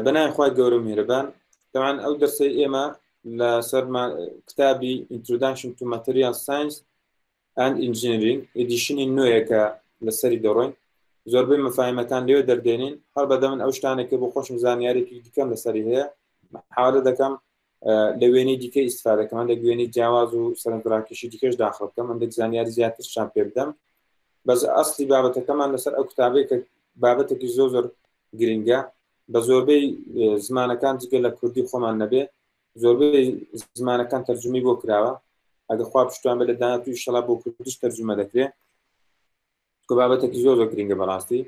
بەناوی خوای گەورە و میهرەبان. تەبعەن ئەو دەرسەی ئێمە لەسەر کتابی Introduction to Material Science and Engineering edition ی نوێیە کە لەسەری دەڕۆین، زۆربەی مەفاهیمەکان لێوێ دەردێنین. هەڵبەتە من ئەو شتانێک کە بۆ خۆشم زانیارێکی دیکەم لەسەری هەیە محاولە دەکەم لە وێنەی دیکە ئیسفادە کەم، هەندێک وێنەی جیاواز و سەرنجڕاکێشی دیکەش داخڵ بکەم، هەندێک زانیاری زیاترشان پێ بدەم. بەس ئەسلی بابەتەکەمان لەسەر ئەو کتابەی کە بابەتێکی زۆر زۆر گرنگە بە زۆربەی زمانەکان جگە لە کوردی خۆمان نەبێ زۆربەی زمانەکان تەرجومی بۆ کراوە. ئەگە خوا پشتوان بە لە داهاتوو ئیشەڵا بۆ کوردیش تەرجومە دەکرێ، کە بابەتێکی زۆر زۆر گرنگە بەڕاستی.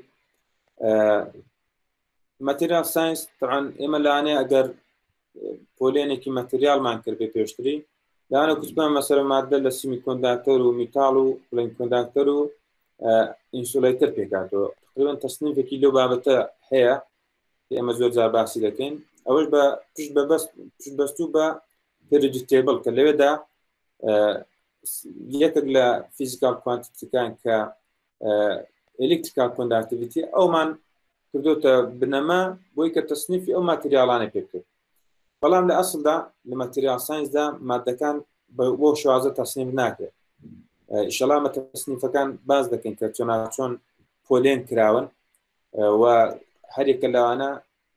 material science تەبعەن ئێمە لانێ ئەگەر پۆلێنێکی material مان کرد بێ پێشتری لانە کوتمان مەسەرە مادە لە semiconductor و metal و بڵێن conductor و insulator پێکاتەوە. تقریبا تەسنیفێکی لەو بابەتە هەیە کە ئێمە زۆر جار باسی دەکەین، ئەوەش بە پشت بەبەست پشت بەستوو بە periodic table کە لەوێدا یەکێک لە physical quantity کان کە electrical conductivity ئەومان کردوتە بنەما بۆی کە تەسنیفی ئەو material انە پێ بکرێت. بەڵام لە ئەسڵدا لە material science دا مادەکان بۆ شێوازە تەسنیف ناکرێت. ئیشەڵا مە تەسنیفەکان باز دەکەین کە چۆنا چۆن پۆلێن کراون و هەرێکە لەوانە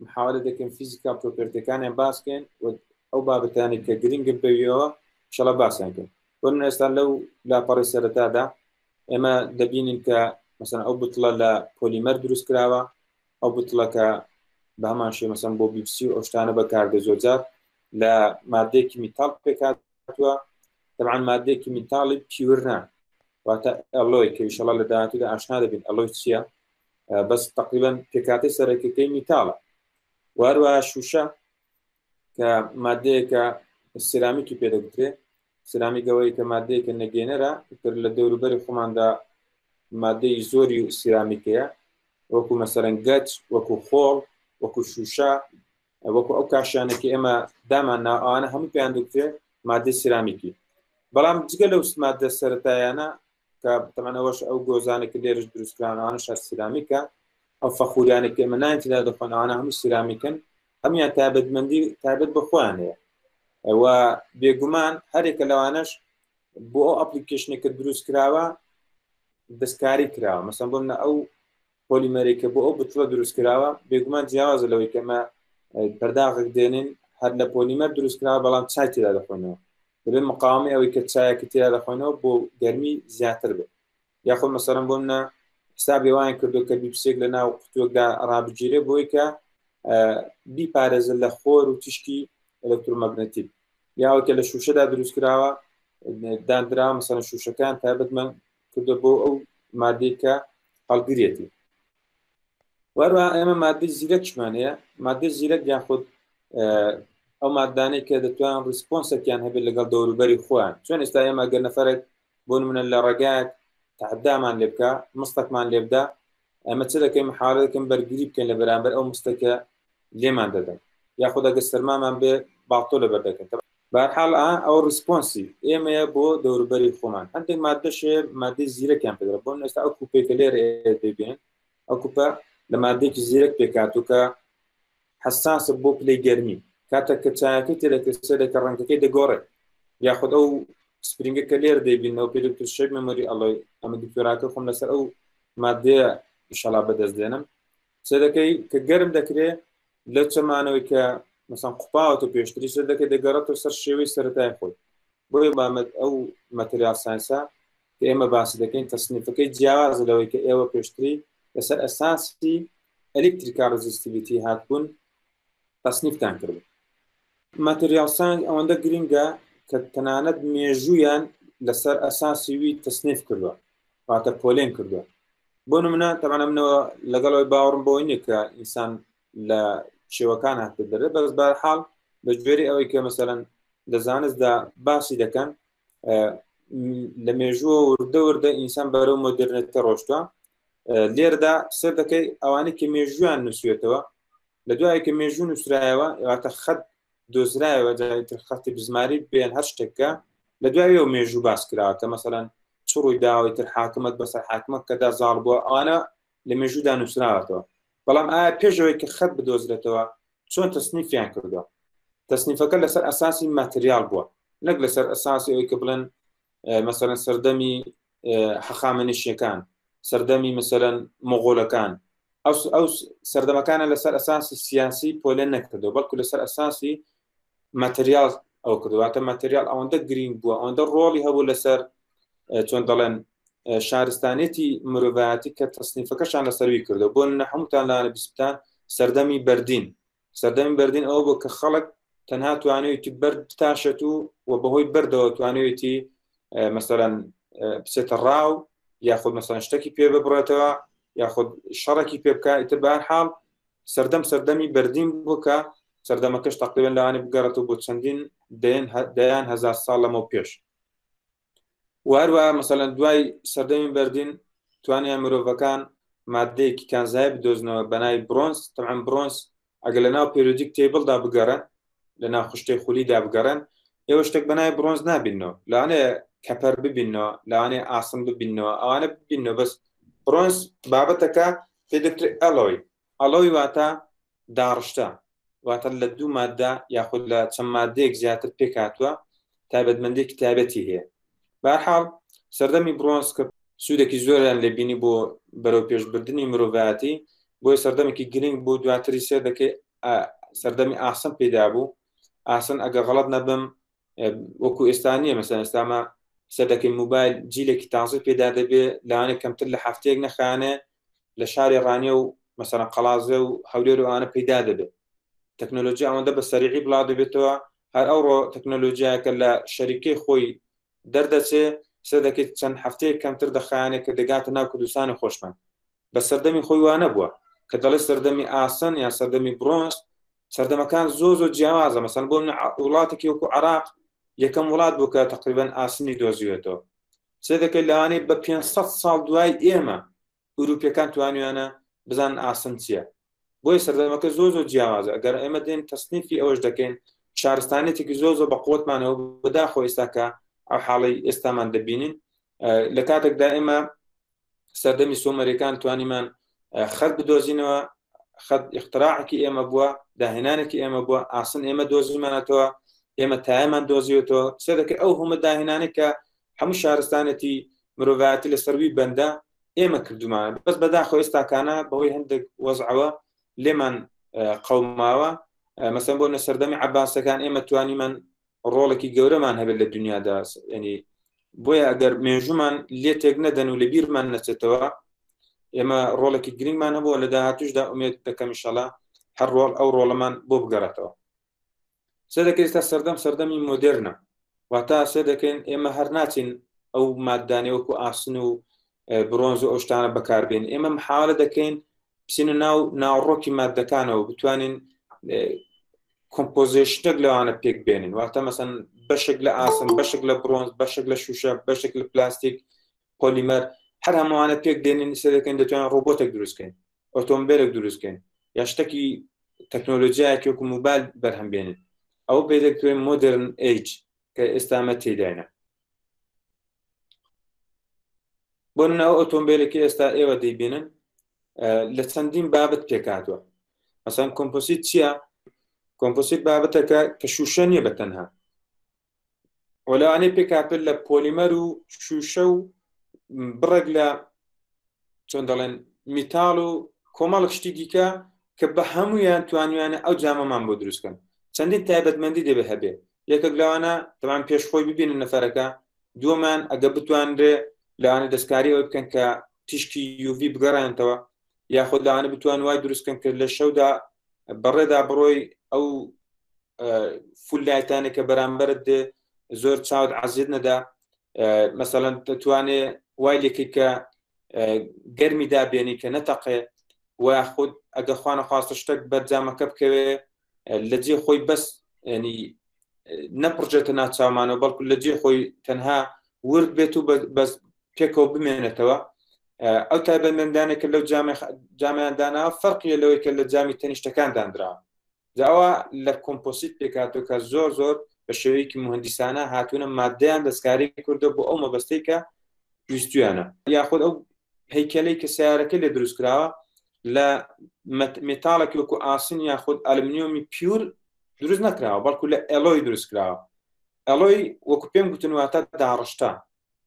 محاولە دەکەین physical property ەکانیان باسکەین و ئەو بابەتانی کە گرنگن پێویەوە ئیشەڵا باسیان کەین. بۆ من ئێستا لەو لاپەڕی سەرەتادا ئێمە دەبینین کە مەسەن ئەو بتڵە لە پۆلیمەر دروست کراوە، ئەو بتڵەکە بە هەمان شێ مەسەن بۆ بیپسی و ئەو شتانە بەکاردێ زۆرجار لە مادەیەکی metal پێکهاتووە. طبعا مادەیەکی metal ی pure نا، واتە alloy کە ئیشەڵا لە داهاتوودا ئاشنا دەبین alloy چییە، بەس تقریبا پێکهاتەی سەرەکیەکەی metal ە. وهروەها شوشە کە مادەیەکە سرامیکی پێدەگوترێ، سرامیک ئەوەیە کە مادەیەکە نەگێنەرە، تر لە دەوروبەری خۆماندا مادەی زۆری سرامیکەیە، وەکو مەسەرەن گەچ، وەکو خۆڵ، وەکو شوشە، وەکو ئەو کاشیانە کە ئێمە دامان نا، ئەوانە هەموو پێیان دەگوترێ مادەی سرامیکی. بەڵام جگە لەو مادە سەرەتایانە کە تەمەن ئەوەش ئەو گۆزانە کە لێرەش دروستکراون ئەوانەش هەر سرامیکە، ئەو فەخوریانە کە ئێمە نان تێدا دەخۆن ئەوانە هەموو سرامیکن، هەمویان تایبەتمەندی تایبەت بە خۆیان هەیە و بێگومان هەرێکە لەوانەش بۆ ئەو application ێک کە دروست کراوە دەستکاری کراوە. مەسەن بۆ منە ئەو پۆلیمەرێک کە بۆ ئەو بتڵە دروست کراوە بێگومان جیاوازە لەوەی کە ئەمە پەرداغێک دێنین هەر لە پۆلیمەر دروست کراوە بەڵام چای تێدا دەخۆینەوە، دەبێت مقاومی ئەوەی کە چایەکی تێدا دەخۆینەوە بۆ گەرمی زیاتر بێت. یاخود مەسەرم بۆ منە حسابی وایان کردو کە بیپسێک لە ناو قوتووەکدا ڕابگیرێ بۆی کە بیپارێزن لە خۆر و تیشکی ئەلکترۆمەگنەتیک، یاوە کە لە شوشەدا دروست کراوە داندرا مەسەلەن شوشەکان تایبەتمەند کردو بۆ ئەو مادەی کە هەڵگرێتی. وەروە ئێمە مادەی زیرەکشمان هەیە، مادەی زیرەک یاخود ئەو مادانەی کە دەتوان response ێکیان هەبێت لەگەڵ دەوروبەری خۆیان. چۆن ئێستا ئێمە گەر نەفرێک بۆ نمونە لە ڕێگایەک تەعدامان لێ بکە، مستەکمان لێ بدا، ئەمە چ دەکەین؟ محاولە دەکەین بەرگری بکەین لە بەرامبەر ئەو مستەکە لێمان دەدەن، یاخود ئەگەر سەرمامان بێ باڵتۆ لەبەر دەکەن. بەهەرحاڵ ئەو response ی ئێمەیە بۆ دەوروبەری خۆمان. هەندێک مادەش هەیە مادەی زیرەکیان پێ دەڵێن. بۆ نمونە ئێستا ئەو کوپەی کە لێرە دەیبینن، ئەو کوپە لە مادەیەکی زیرەک پێکهاتووە کە حساسە بۆ پلەی گەرمی. کاتێک کە چایەکەی تێدەکرێت سەرێکە ڕەنگەکەی دەگۆڕێت. یاخود ئەو spring ە کە لێرە دەیبینەوە پێ دکتۆر shape memory alloy، ئەمە دکتۆراکە خۆم لەسەر ئەو مادەیە ئیشەڵا بەدەست دێنم. سەرەکەی کە گەرم دەکرێت لە چەمانەوەی کە مەسەن قوپاوەتە پێشتری سەر دەکەی دەگەڕێتەوە سەر شێوەی سەرەتای خۆی. بۆیە بامەت ئەو material science ە کە ئێمە باسی دەکەین تەسنیفەکەی جیاوازە لەوەی کە ئێوە پێشتری لەسەر ئەساسی electrical resistivity هاتبوون تەسنیفتان کردبوو. material science ئەوەندە گرنگە کە تەنانەت مێژوویان لەسەر ئەساسی وی تەسنیف کردووە، واتە پۆلێن کردووە. بۆ نمونە تەبعەن منەوە لەگەڵ ئەوەی باوەڕم بەوەی نییە کە ئینسان لە شێوەکان هاتە دەرێ، بەس بەهەرحاڵ بە گوێرەی ئەوەی کە مەسەلەن لە زانستدا باسی دەکەن لە مێژووە وردە وردە ئینسان بەرەو مۆدێرنێتە ڕۆشتووە. لێرەدا سەر دەکەی ئەوانەی کە مێژوویان نووسوێتەوە، لە دوای کە مێژوو نووسرایەوە واتە خەت دۆزرایەوە، جارێتر خەتی بزماری بێن هەر شتێکە لە دوایەوە مێژوو باس کراوە کە مەسەلەن چ ڕووی داوەی تر حاکمەت بەسەر حاکمەت کەدا زاڵ بووە، ئەوانە لە مێژوودا نووسراوەتەوە. بەڵام ئایا پێشەوەی کە خەت بدۆزرێتەوە چۆن تەسنیفیان کردووە. تەسنیفەکە لەسەر ئەساسی ماتریال بووە، نەک لەسەر ئەساسی ئەوەی کە بڵێن مەسەلەن سەردەمی هەخامەنشیەکان، سەردەمی مەسەلەن مۆغۆلەکان، ئەو سەردەمەکانە لەسەر ئەساسی سیاسی پۆلێن نەکردەوە، بەڵکو لەسەر ئەساسی ماتریال ئەو کردووە. واتە ماتریال ئەوەندە گرینگ بووە، ئەوەندە ڕۆڵی هەبوو لەسەر چۆن دەڵێن شارستانێتی مرۆڤایەتی کە تەسنیفەکەشان لەسەروی کردو. بۆ نمونە هەمووتان لانە بیستان سەردەمی بەردین، سەردەمی بەردین ئەوە بوو کە خەڵک تەنها توانیویەتی بەرد بتاشێت و بەهۆی بەردەوە توانیویەتی مەسەلەن بچێتە ڕاو یاخود مەسەلەن شتێکی پێ ببڕێتەوە یاخود شەڕێکی پێ بکە. ئیتر بە هەر حاڵ سەردەم سەردەمی بەردین بوو کە سەردەمەکەش تەقریبەن لەوانەیە بگەڕێتەوە بۆ چەندین دەیان هەزار ساڵ لەمەو پێش. و هەروەها مەسەلەن دوای سەردەمی بەردین توانیان مرۆڤەکان مادەیەکی کانزایی بدۆزنەوە بە ناوی برۆنز. تەبعەن برۆنز ئەگەر لە ناو periodic table دا بگەڕێن، لە ناو خشتەی خولیدا بگەڕێن، ئێوە شتێک بە ناوی برۆنز نابیننەوە. لەوانەیە copper ببیننەوە، لەوانەیە ئاسن ببیننەوە، ئەوانە ببیننەوە، بەس برۆنز بابەتەکە پێ دەکرێت alloy. Alloy واتە داڕشتە، واتە لە دوو مادە یاخود لە چەند مادەیەک زیاتر پێکهاتووە، تایبەتمەندێکی تایبەتی هەیە. بەهەرحاڵ سەردەمی برۆنز کە سوودێکی زۆریان لێبینی بۆ بەرەو پێشبردنی مرۆڤایەتی، بۆیە سەردەمێکی گرنگ بوو. دواتری سێر دەکەی سەردەمی ئاسن پەیدا بوو. ئاسن ئەگەر غەڵەت نەبم وەکو ئێستا نییە، مەسەلەن ئێستامە سەر دەکەی موبایل جیلێکی تازە پێدا دەبێ، لەوانەیە کەمتر لە هەفتەیەک نەخایەنێ لە شاری ڕانیە و مەسەلەن قەڵازێ و هەولێر و ئەوانە پەیدا دەبێت. تەکنۆلۆژیا ئەوەندە بە سەریعی بڵاو دەبێتەوە، هەر ئەوڕۆ تەکنۆلۆژیایەکە لە شەریکەی خۆی دەردەچێ، سەر دەکەیت چەند هەفتەیەک کەمتر دەخایەنێ کە دەگاتە ناو کوردستانی خۆشمان. بە سەردەمی خۆی وا نەبووە کە دەڵێ سەردەمی ئاسن یان سەردەمی برۆنز، سەردەمەکان زۆر زۆر جیاوازە. مەسەن بۆ وڵاتێکی وەکو عراق یەکەم وڵات بوو کە تقریبا ئاسنی دۆزیوێتەوە. سێ دەکەیت لەوانەیە بە 500 ساڵ دوای ئێمە ئوروپیەکان توانیانە بزانن ئاسن چییە. بۆیە سەردەمەکە زۆر زۆر جیاوازە. ئەگەر ئێمە دێن تەسنیفی ئەوەش دەکەین، شارستانێتێکی زۆر زۆر بە قوتمانەوە، بەداخۆ ئێستا کە ئەو حاڵی ئێستامان دەبینین. لە کاتێکدا ئێمە سەردەمی سۆمەریەکان توانیمان خەت بدۆزینەوە، خەت اختراعێکی ئێمە بووە، داهێنانێکی ئێمە بووە، ئاسن ئێمە دۆزیمانەتەوە، ئێمە تایەمان دۆزیوەتەوە. سێ دەکەی ئەو هەمە داهێنانێک کە هەموو شارستانێتی مرۆڤایەتی لەسەروی بەندە ئێمە کردومانە، بەس بەداخۆ ئێستاکانە بەهۆی هەندێک وەزعەوە لێمان قەوماوە. مەسەن بۆ نە سەردەمی عەباسەکان ئێمە توانیمان ڕۆڵێکی گەورەمان هەبێت لە دنیادا، ینی بۆیە ئەگەر مێژومان لێ تێک نەدەن و لە بیرمان نەچێتەوە، ئێمە ڕۆڵێکی گرنگمان هەبووە لە داهاتوشدا. ئومێد دەکەم ئینشەڵا هەر ڕۆڵ ئەو ڕۆڵەمان بۆ بگەڕێتەوە. سێ دەکەین ئێستا سەردەم سەردەمی مۆدێرنە، واتە سێ دەکەین ئێمە هەر ناچین ئەو مادانەی وەکو ئاسن و برۆنز و ئەو شتانە بەکاربێن. ئێمە محاولە دەکەین بچینە ناو ناوەڕۆکی مادەکانەوە، بتوانین composition ێک لەوانە پێک بێنین. واتە مەسەن بەشێک لە ئاسن، بەشێک لە برۆنز، بەشێک لە شوشە، بەشێک لە پلاستیک، پۆلیمەر، هەر هەمووانە پێک دێنین. سێ دەکەین دەتوانین ڕۆبۆتێک دروستکەین، ئۆتۆمبیلێک دروستکەین، یا شتێکی تەکنۆلۆژیایەکی وەکو موبایل بەرهەم بێنین. ئەو پێ دەکرێت modern age کە ئێستامە تێداینە. بۆ نمونە ئەو ئۆتۆمبیلێکی ئێستا ئێوە دەیبینن لە چەندین بابەت پێکهاتووە. مەسەن composite چییە؟ Composite بابەتەکە کە شوشە نییە بە تەنها، وەلوانەیە پێکهاتبێت لە پۆلیمەر و شوشە و بڕێک لە چۆن دەڵێن میتاڵ و کۆمەڵک شتی دیکە کە بە هەمویان توانیانە ئەو جامەمان بۆ دروستکەن. چەندین تایبەتمەندی دەبێ هەبێ، یەکێک لەوانە تەمان پێش خۆی ببینن نەفەرەکە، دووەمان ئەگە بتوانرێ لەوانە دەستکاری ئەوە بکەن کە تیشکی UV بگەڕێنتەوە، یاخود لەوانە بتوان وای دروستکەن کە لە شەودا بەڕێدا بڕۆی ئەو full light انێک کە بەرامبەرت دێ زۆر چاوت عەزیەت نەدا. مەسەلەن دەتوانێ وای لێکەی کە گەرمی دابێنی کە نەتەقێ، و یاخود ئەگە خوانە خواستە شتێک بەرجامەکە بکەوێ لە جێ خۆی بەس ینی نەپڕژێتە ناچاومانەوە، بەڵکو لە جێ خۆی تەنها ورد بێت و بەس پێکەوە بمێنێتەوە. ئەو تایبەتمەندانێک کە لەو جامیان داناوە فەرقیە لەوەی کە لە جامی تەنیشتەکان دانراوە. جاوە لە composite پێکاتۆ کە زۆر زۆر بە شێوەیەکی مهندسانە هاتوونە مادەیان دەستکاری کردو بۆ ئەو مەبەستەی کە ویستویانە. یاخود ئەو هەیکەلەی کە سیارەکە لێ دروست کراوە لە مێتاڵێکی وەکو ئاسن یاخود ئەلمنیۆمی pure دروست نەکراوە، بەڵکو لە alloy دروست کراوە. alloy وەکو پێم گوتن واتە داڕشتە.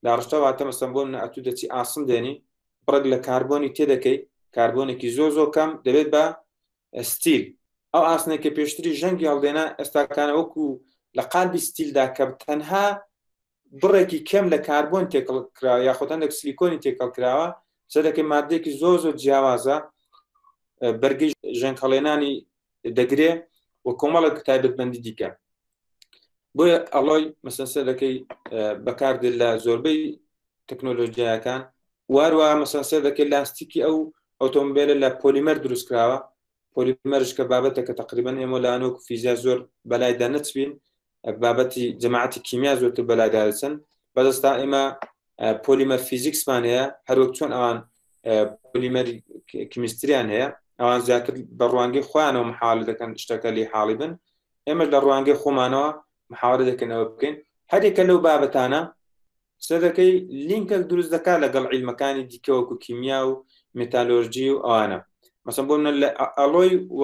داڕشتە واتە مەسەن بۆ منە ئەتوو دەچی ئاسن دێنی، بڕێک لە کاربۆنی تێدەکەی، کاربۆنێکی زۆر زۆر کەم دەبێت بە steel. ئەو ئاسنێک کە پێشتری ژەنگی هەڵدێنا ئێستاکانە وەکو لە قالبی steel دا کە تەنها بڕێکی کەم لە کاربۆن تێکەڵ کراوە یاخود هەندێک سلیکۆنی تێکەڵ کراوە، سەرەکەی مادەیەکی زۆر زۆر جیاوازە، بەرگەی ژەنگهەڵێنانی دەگرێ و کۆمەڵێک تایبەتمەندی دیکە. بۆیە alloy مەسەن سەرەکەی بەکاردێت لە زۆربەی تەکنۆلۆژیاکان. واروە مەسەن سەرەکەی لاستیکی ئەو ئۆتۆمبیلە لە پۆلیمەر دروست کراوە. پۆلیمەرش کە بابەتە کە تقریبا ئێمە لە ئەنۆک فیزیا زۆر بەلایدا نەچبین، بابەتی جەماعەتی کیمیا زۆرتر بەلایدا دەچن. بەدەستا ئێمە پۆلیمەر physics مان هەیە، هەروەک چۆن ئەوان پۆلیمەر chemistry یان هەیە، ئەوان زیاتر بە ڕوانگەی خۆیانەوە محاولە دەکەن شتەکە لی حاڵی بن، ئێمە لە ڕوانگەی خۆمانەوە محاولە دەکەنەوە بکەین. هەرێکە لەو بابەتانە سەرەکەی لینکێک دروست دەکات لەگەڵ عیلمەکانی دیکە وەکو کیمیا و مێتالۆرجی و ئەوانە. مەسەن بۆ منە لە alloy و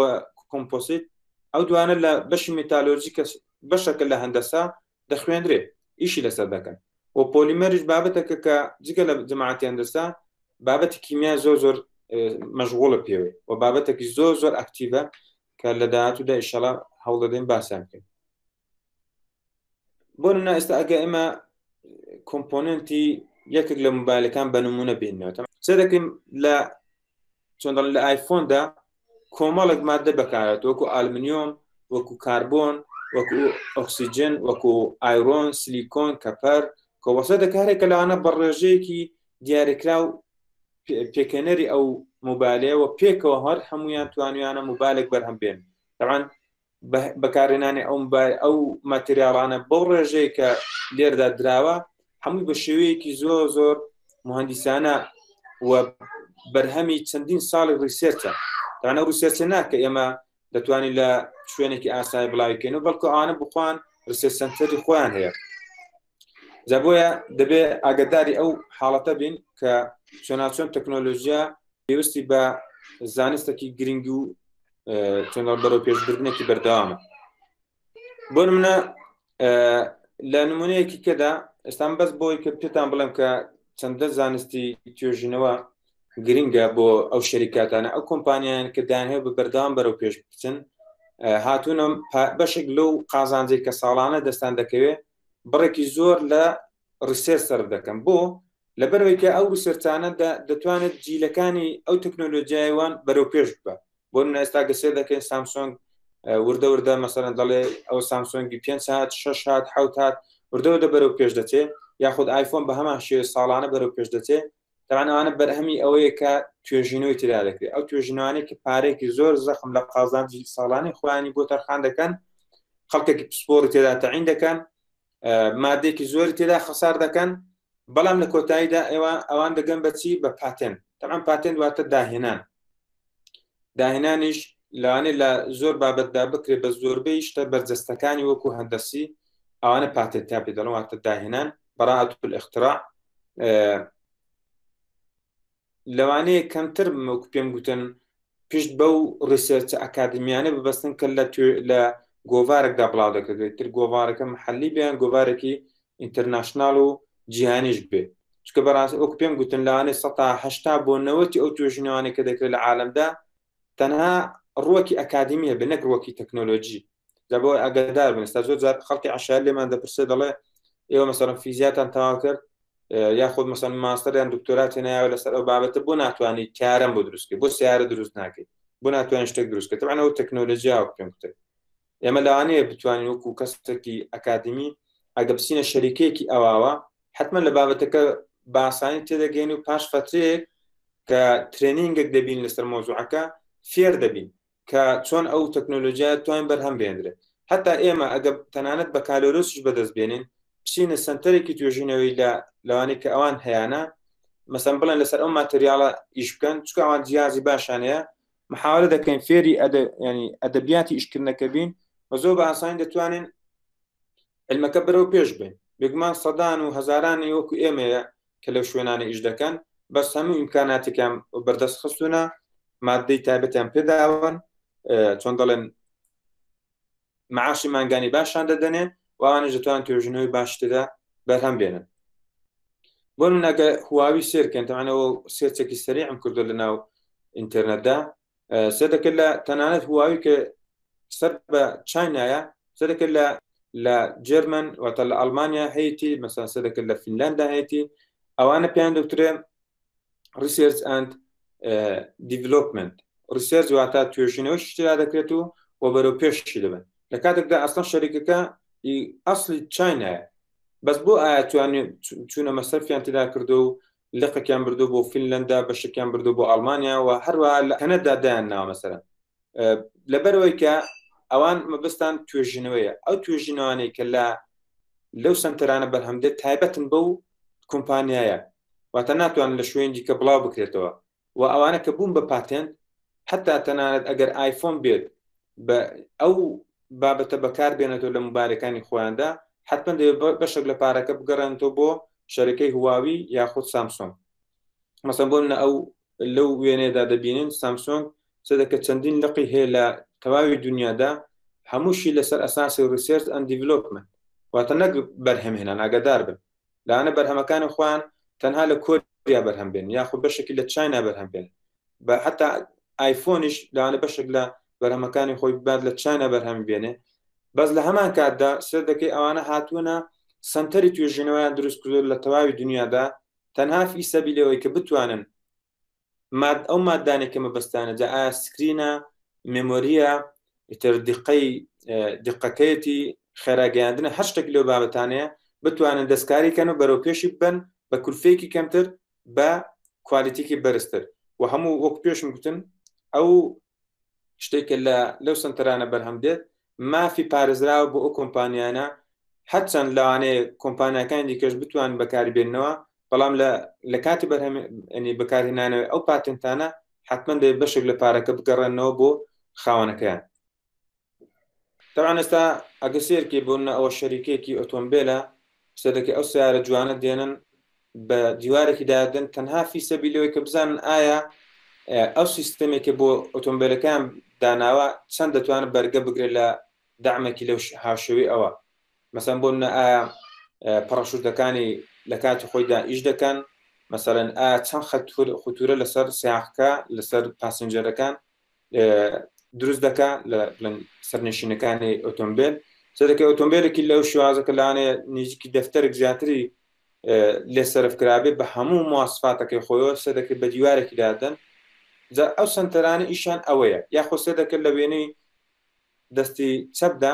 composite ئەو دوانە لە بەشی مێتالۆرجی کە بەشەکە لە هەندەسە دەخوێندرێ، ئیشی لەسەر دەکەن. و پۆلیمەریش بابەتەکە کە جگە لە جەماعەتی هەندەسە بابەتی کیمیا زۆر زۆر مەشغوڵە پێوەی و بابەتێکی زۆر زۆر active ە کە لە داهاتوودا ئیشەڵا هەوڵ دەدەین باسیان بکەین. بۆ نمونە ئێستا ئەگە ئێمە component ی یەکێک لە مۆبایلەکان بە نمونە بینەوە، سێ دەکەین لە چۆن دەڵێن لە ئایفۆندا کۆمەڵێک مادە بەکارێت وەکو ئالمنیۆم، وەکو کاربۆن، وەکو ئۆکسیجن، وەکو iron، سلیکۆن، copper، کۆوەسە دەکارێت کە لەوانە بە ڕێژەیەکی دیاریکراو پێکهێنەری ئەو مۆبایلەیە پێکەوە هەر هەمویان توانیانە مۆبایلێک بەرهەم بێن. طبعا بەکارهێنانی ئەو ئەو ماتریاڵانە بەو ڕێژەیە کە لێردا دراوە هەمووی بە شێوەیەکی زۆر زۆر مهندسانە و بەرهەمی چەندین ساڵی research ە. تانە research ە ناکە ئێمە دەتوانین لە شوێنێکی ئاسایی بڵاویکەین و بەڵکو ئەوانە بخوان research center ی خۆیان هەیە. جا بۆیە دەبێ ئاگداری ئەو حاڵەتە بین کە چۆناچۆن تەکنۆلۆژیا پێویستی بە زانستێکی گرنگ و چۆن بەرەو پێشبردنێکی بەردەوامە. بۆ نمونە لە نمونەیەکی کەدا ئێستان بەس بۆی کە پێتان بڵێم کە چەندە زانستی توێژینەوە گرنگە بۆ ئەو شەریکاتانە، ئەو کۆمپانیان کە دانهێ بە بەردەوام بەرەو پێش بچن، هاتوونە بەشێک لەو قازانجێک کە ساڵانە دەستان دەکەوێت بڕێکی زۆر لە research سەرف دەکەن. بۆ لەبەرەوەی کە ئەو research انە دەتوانێت جیلەکانی ئەو تەکنۆلۆژیایوان بەرەو پێش ببە. بۆ منە ئێستا گەسێ دەکەین سامسۆنگ وردە وردە مەسەرەن دەڵێ ئەو سامسۆنگی 5 هات، 6 هات، 7 هات، وردە وردە بەرەو پێش دەچێ، یاخود ئایفۆن بە هەمان شێوە ساڵانە بەرەو پێش دەچێ. تەوان ئەوانە بەرهەمی ئەوەیە کە توێژینەوەی تێدا دەکرێت. ئەو توێژینەوانەی کە پارێکی زۆر زەخم لە قازانجی ساڵانی خۆیانی بۆ تەرخان دەکەن، خەڵکێکی پسپۆڕی تێدا تەعین دەکەن، مادەیەکی زۆری تێدا خەسار دەکەن، بەڵام لە کۆتاییدا ئێوە ئەوان دەگەن بەچی؟ بە پاتێن. تەبعەن پاتێن واتە داهێنان. داهێنانیش لەوانەیە لە زۆر بابەتدا بکرێت، بە زۆربەی شتە بەرجەستەکانی وەکو هەندەسی ئەوانە پاتێنتیان پێ دەڵێن، واتە داهێنان، براءة الاختراع. لەوانەیە کەمتر وەکو پێم گوتن پشت بەو research ە ئەکادمیانە ببەستن کە لە گۆڤارێکدا بڵاو دەکرێت، تر گۆڤارەکە محلی بیان گۆڤارێکی international و جیهانیش بێ. چونکە بەڕاستی وەکو پێم گوتن لەوانەیە 80% بۆ 90 ئەو توێژینەوانەی کە دەکرێت لە عالەمدا تەنها ڕوەکی ئەکادیمیە بێ نەک ڕوەکی تەکنۆلۆژی. جا بۆ ئاگادار بن ئێستا زۆر جار خەڵکی عەشایەر لێمان دەپرسێ دەڵێ ئێوە مەسەڵەن فیزیاتان تەواو کرد یاخود مەسەن ماستەر یان دکتۆرات هێنایەوە لەسەر ئەو بابەتە، بۆ ناتوانانی تارەم بۆ دروستکەی، بۆ سیارە دروست ناکەیت، بۆ ناتوانین شتێک دروست بکەیت؟ طبعا ئەو تەکنۆلۆژیا وەک پێم گوتن ئێمە لەوانەیە بتوانین وەکو کەسێکی ئەکادمی ئەگە بچینە شەریکەیەکی ئەواوە حتمما لە بابەتەکە باسانی تێدەگەین و پاش فترەیەک کە training ێک دەبین لەسەر مۆزوعەکە فێر دەبین کە چۆن ئەو تەکنۆلۆژیا توانین بەرهەم بێنرێت. حتا ئێمە ئەگە تەنانەت بە کالۆرۆسیش بەدەست بێنین بچینە سنتەرێکی توێژینەوەی لە لەوانەی کە ئەوان هەیانە، مەسەن بڵێن لەسەر ئەو ماتریاڵە ئیش بکەن، چونکە ئەوان جیازی باشان هەیە، محاولە دەکەین فێری ینی ئەدەبیاتی ئیشکردنەکە بین و زۆر بە ئاسانی دەتوانین علمەکە بەرەو پێش بین. بێگومان سەدان و هەزارانی وەکو ئێمەیە کە لەو شوێنانە ئیش دەکەن، بەس هەموو ئیمکاناتێکیان بەردەست خستوونە. مادەی تایبەتیان پێداون، چۆن دەڵێن معاشی مانگانی باشان دەدەنێ و ئەوانیش دەتوان توێژینەوەی باش تێدا بەرهەم بێنن. بۆ نمونە ئەگەر هواوی سێرکەن، تەمانەوە سێرچێکی سەریعم کردو لە ناو ئینتەرنێتدا، سێر دەکرد لە تەنانەت هواوی کە سەر بە چینایە، سێر دەکرد لە جێرمەن واتە لە ئەڵمانیا هەیەی، مەسەن سێر دەکرد لە فینلاندا هەیەی. ئەوانە پێیان دەوترێ ریسێرچ ئەند دیڤلۆپمنت. ریسێرچ واتە توێژینەوەی شتێدا دەکرێت و بەرەو پێشی دەبن، لە کاتێکدا ئەسڵەن شەریکەکە ئەسلی چینایە. بەس بۆ ئایا توانی چوونە مەسەرفیان تێدا کردو و لقێکیان بردو بۆ فینلەندا، بەشێکیان بردو بۆ ئەڵمانیا و هەروەها لە کەنەدا دایان ناوە مەسەرەن، لەبەرەوەی کە ئەوان مەبەستان توێژینەوەیە. ئەو توێژینەوانەی کە لە لەو سنتەرانە بەرهەم دێت تایبەتن بەو کۆمپانیایە، واتە ناتوانن لە شوێن دیکە بڵاو بکرێتەوە. و ئەوانە کە بوون بە پاتێنت، حتا تەنانەت ئەگەر ئایفۆن بێت بە ئەو بابەتە بەکار بێنێتەوە لە موبایلەکانی خۆیاندا، حتمما دەبێت بەشێک لە پارەکە بگەڕێنێتەوە بۆ شەرەکەی هواوی یاخود سامسۆنگ. مەسەن بۆ نە ئەو لەو وێنەیەدا دەبینن سامسۆنگ سەدەکە چەندین لقی هەیە لە تەواوی دنیادا، هەمووشی لەسەر ئەساسی ریسێرچ ئەند دیڤلۆپمنت، واتە نەک بەرهەمهێنان. ئاگادار بن لەوانە بەرهەمەکانی خۆیان تەنها لە کۆریا بەرهەم بێن یاخود بەشێکی لە چاینا بەرهەم بێن، بە حتا ئایفۆنیش لەوانە بەشێک لە بەرهەمەکانی خۆی بات لە چاینا بەرهەم بێنێ. بەس لە هەمان کاتدا سەر دەکەی ئەوانە هاتوونە سنتەری توێژینەوەیان دروست کردو لە تەواوی دنیادا، تەنها فی سەبیلەوەی کە بتوانن ماد ئەو مادانێک کە مەبەستانە، جا ئایا سکرینە، مێمۆریە، ئیتر دیقەی دیقەکەیەتی، خێراگەیاندنە، هەر شتێک لەو بابەتانەیە بتوانن دەستکاری کەن و بەرەو پێشی ببەن بە کولفەیەکی کەمتر بە کوالیتیکی بەرزتر. و هەموو وەک پێشم گوتن ئەو شتێک کە لە لەو سنتەرانە بەرهەم دێت مافی پارێزراوە بۆ ئەو کۆمپانیانە، هەرچەند لەوانەیە کۆمپانیاکانی دیکەش بتوان بەکاری بێننەوە، بەڵام لە کاتی بەرهەم ینی بەکارهێنانەوەی ئەو پاتنتانە حتمما دەبێت بەشێک لە پارەکە بگەڕێنەوە بۆ خاوەنەکەیان. طبعا ئێستا ئەگە سێرکی بۆ ئەوە شەریکێکی ئۆتۆمبیلە، سەرەکی ئەو سیارە جوانە دێنن بە دیوارێکی دادن تەنها فی سەبیلەوەی کە بزانن ئایا ئەو سیستەمێکە بۆ ئۆتۆمبیلەکان داناوە چەند دەتوانن بەرگە بگرێت لە دەعمێکی لەو هاوشێوەی ئەوە. مەسەن بۆ منە ئایا پەڕەشوتەکانی لە کاتی خۆیدا ئیش دەکەن، مەسەلەن ئایا چەند خەتورە لەسەر سیاقەکە لەسەر پاسنجەرەکان دروست دەکا لە بڵێن سەرنشینەکانی ئۆتۆمبیل. سەرەکە ئۆتۆمبیلێکی لەو شێوازەکە لانێ نزیکی دەفتەرێک زیاتری لێ سەرف کرابێ بە هەموو مواسفاتەکەی خۆیەوە، سەرەکە بە دیوارێکی دادەن. جا ئەو سنتەرانە ئیشان ئەوەیە، یاخۆ سەرەکە لە وێنەی دەستی چەپدا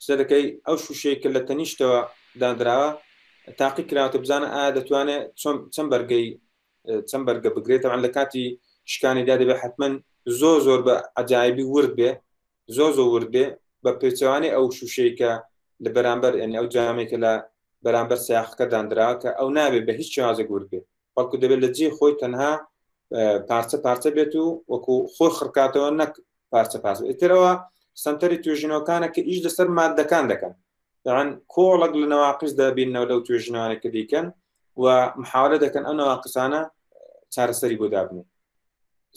سەرەکەی ئەو شوشەی کە لە تەنیشتەوە دانراوە تاقی کراوەتە بزانە ئایا دەتوانێت چۆن چەند بەرگەی چەند بەرگە بگرێت. تەبعەن لە کاتی شکانیدا دەبێت حتمما زۆر زۆر بە عجایبی ورد بێ، زۆر زۆر ورد بێ، بە پێچەوانەی ئەو شوشەی کە لە بەرامبەر یعنی ئەو جامێک کە لە بەرامبەر سیاقەکە دانراوە کە ئەو نابێ بە هیچ شێوازێک ورد بێ، بەڵکو دەبێت لە جێی خۆی تەنها پارچە پارچە بێت و وەکو خۆی خڕکاتەوە نەک پارچە پارچە. ئیترەوە سنتەری توێژینەوەکانە کە ئیش لەسەر مادەکان دەکەن، یان کۆڵک لە نەواقیس دەبینەوە لەو توێژینەوانە کە دیکەن و محاولە دەکەن ئەو نەواقیسانە چارەسەری بۆ دابنێن.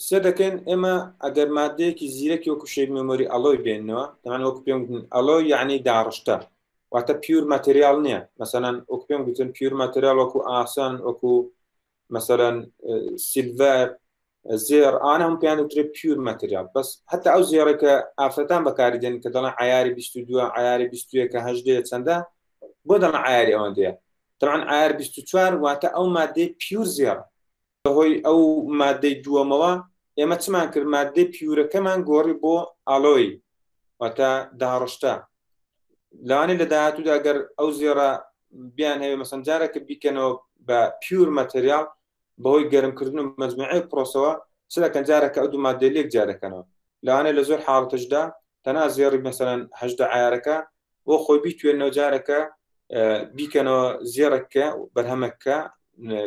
سێ دەکەین ئێمە ئەگەر مادەیەکی زیرەکی وەکو شەیپ مێمۆری ئەڵۆی بێنەوە، تەمان وەکو پێم گوتن ئەڵۆ یعنی داڕشتە، واتە پیور ماتریال نییە. مەسەلەن وەکو پێم گوتن پیور ماتریال وەکو ئاسان، وەکو مەسەلەن سیلڤەر، زێڕ، ئەوانە هەموو پێیان دەوترێت پیور ماتریال. بەس حتا ئەو زێڕێک کە ئافرەتان بەکاری دێن کە دەڵێن عیاری 22، عیاری 21 هەژدەیە چەندە، بۆ دەڵێن عیاری ئەوەندەیە؟ طبعا عیار 24 واتە ئەو مادەی پیور زێڕ. بەهۆی ئەو مادەی دووەمەوە ئێمە چمان کرد؟ مادەی پیورەکەمان گۆڕی بۆ ئالۆی، واتە داڕشتە. لەوانەیە لە داهاتوودا گەر ئەو زێڕە بیان هەوێ مەسەن جارێکە بیکەنەوە بە پیور ماتریال، بەهۆی گەرمکردن و مەجموعەی پرۆسەوە چ دەکەن؟ جارێکە ئەو دوو مادەی لێک جیا دەکەنەوە. لەوانەیە لە زۆر حاڵەتشدا تەنها زێڕی مەسەلەن 18 عیارەکە بۆ خۆی بیتوێنەوە، جارەکە بیکەنەوە زێڕێککە بەرهەمەکە،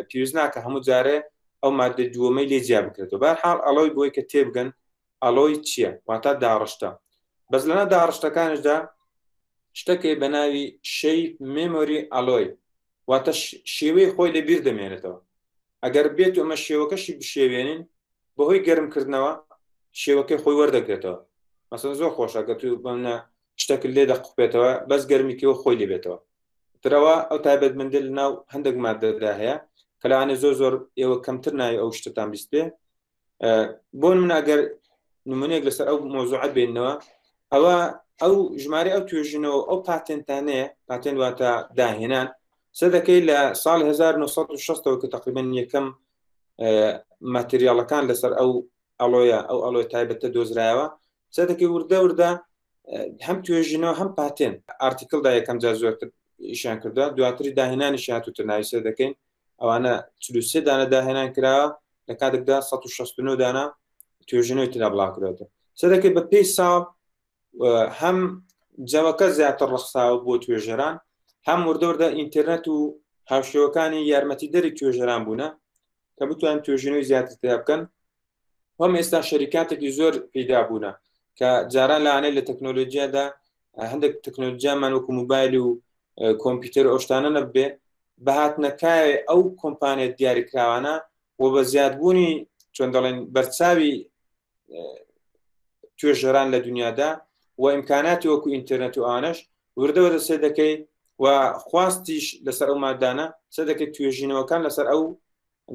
پێویست ناکە هەموو جارێ ئەو مادە دووەمەی لێ جیا بکرێتەوە. بەهەرحاڵ ئەڵۆی بۆی کە تێبگەن ئەڵۆی چییە، واتە داڕشتە. بەس لەنا داڕشتەکانشدا شتەکەی بە ناوی شەیپ مێمۆری ئەڵۆی، واتە شێوەی خۆی لە بیر دەمێنێتەوە. ئەگەر بێت و ئەمە شێوەکەشی بشێوێنین بەهۆی گەرمکردنەوە شێوەکەی خۆی وەردەگرێتەوە. مەسەن زۆر خۆشە کە تو بەمنە شتەکە لێ دەقوپێتەوە بەس گەرمیکەوە خۆی لێبێتەوە. ترەوە ئەو تایبەتمەندی لە ناو هەندێک مادەدا هەیە کە لەوانێ زۆر زۆر ئێوە کەمتر ناوی ئەو شتتان بیست بێ. بۆ من ئەگەر نمونەیەک لەسەر ئەو مۆزوعە بێنەوە، ئەوە ئەو ژمارە ئەو توێژینەوە ئەو پاتێنتانەیە، پاتێن واتە داهێنان، سەدەکەی لە ساڵی 1960ەوە کە تقریبا یەکەم ماتریاڵەکان لەسەر ئەو ئەڵۆیە ئەو ئەڵۆی تایبەتە دۆزرایەوە، سەدەکەی وردە وردە هەم توێژینەوە هەم پاتێن ئارتیکلدا یەکەم جار زۆرتر ئیشیان کردووە، دواتری داهێنانیش هاتووتە ناوی. سەر دەکەین ئەوانە 43 دانە داهێنان کراوە لە کاتێکدا 169 دانە توێژینەوەی ترا بڵاو کراوەتەوە. سەرەکەی بە پێی ساڵ هەم جەوەکە زیاتر ڕەخساوە بۆ توێژەران، هەم وردەوردە ئینتەرنێت و هاوشێوەکانی یارمەتی دەری توێژەران بوونە کە بتوان توێژینەوەی زیاتر تیا بکەن. هەم ئێستا شەریکاتێکی زۆر پەیدا بوونە کە جاران لەوانەیە لە تەکنۆلۆژیادا هەندێک تەکنۆلۆژیامان وەکو موبایل و کۆمپیوتەر و ئەو شتانە نەبێ، بە هاتنەکای ئەو کۆمپانیا دیاریکراوانە و بە زیادبوونی چۆن دەڵێن بەرچاوی توێژەران لە دنیادا و ئیمکاناتی وەکو ئینتەرنێت و ئەوانەش وردەوە دەسێ دەکەی و خواستیش لەسەر ئەو مادانە سێ دەکەی توێژینەوەکان لەسەر ئەو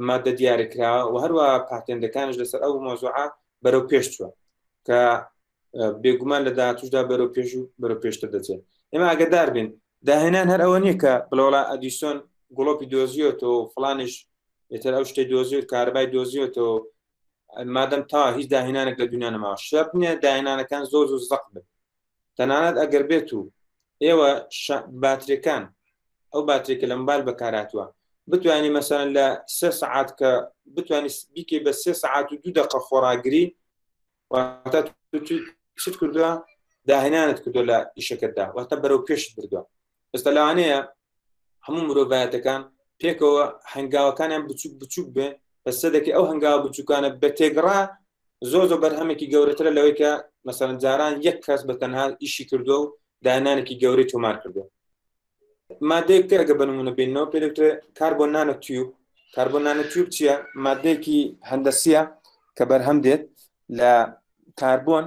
مادە دیاریکراوە و هەروە پاتێندەکانش لەسەر ئەو مۆزوعە بەرەو پێش چووە کە بێگومان لە داهاتوشدا بەرەو پێش و بەرەو پێشتر دەچێت. ئێمە ئاگدار بین داهێنان هەر ئەوە نییە کە بڵێ ئەدیسۆن گڵۆپی دۆزیۆتەوە و فلانیش ئێتر ئەو شتەی دۆزیۆت کارەبای دۆزیۆتەوە، مادەم تا هیچ داهێنانێک لە دنیا نەماوە. شەرت نییە داهێنانەکان زۆر زۆر زەق بن. تەنانەت ئەگەر بێت و ئێوە باترەکان ئەو باترێکە لە موبایل بەکارهاتووە بتوانی مەسەلەن لە سێ سەعات کە بتوانی بیکەی بە سێ سەعات و دوو دەقە خۆراگری، واتە چت کردووە؟ داهێنانت کردووە لە ئیشەکەتدا، واتە بەرەو پێشت بردووە. ئێستا لەوانەیە هەموو مرۆڤایەتەکان پێکەوە هەنگاوەکانیان بچوک بچوک بێ، بەس سەدەکی ئەو هەنگاوە بچووکانە بە تێگڕا زۆر زۆر بەرهەمێکی گەورەترە لەوەی کە مەسەلەن جاران یەک کەس بە تەنها ئیشی کردووە و داهێنانێکی گەورەی تۆمار کردووە. مادەیەک تر ئەگە بە نمونە بینەوە پێ دەوترێت کاربۆن نانۆ تیوب. کاربۆن نانۆ تیوب چییە؟ مادەیەکی هەندەسیە کە بەرهەم دێت لە کاربۆن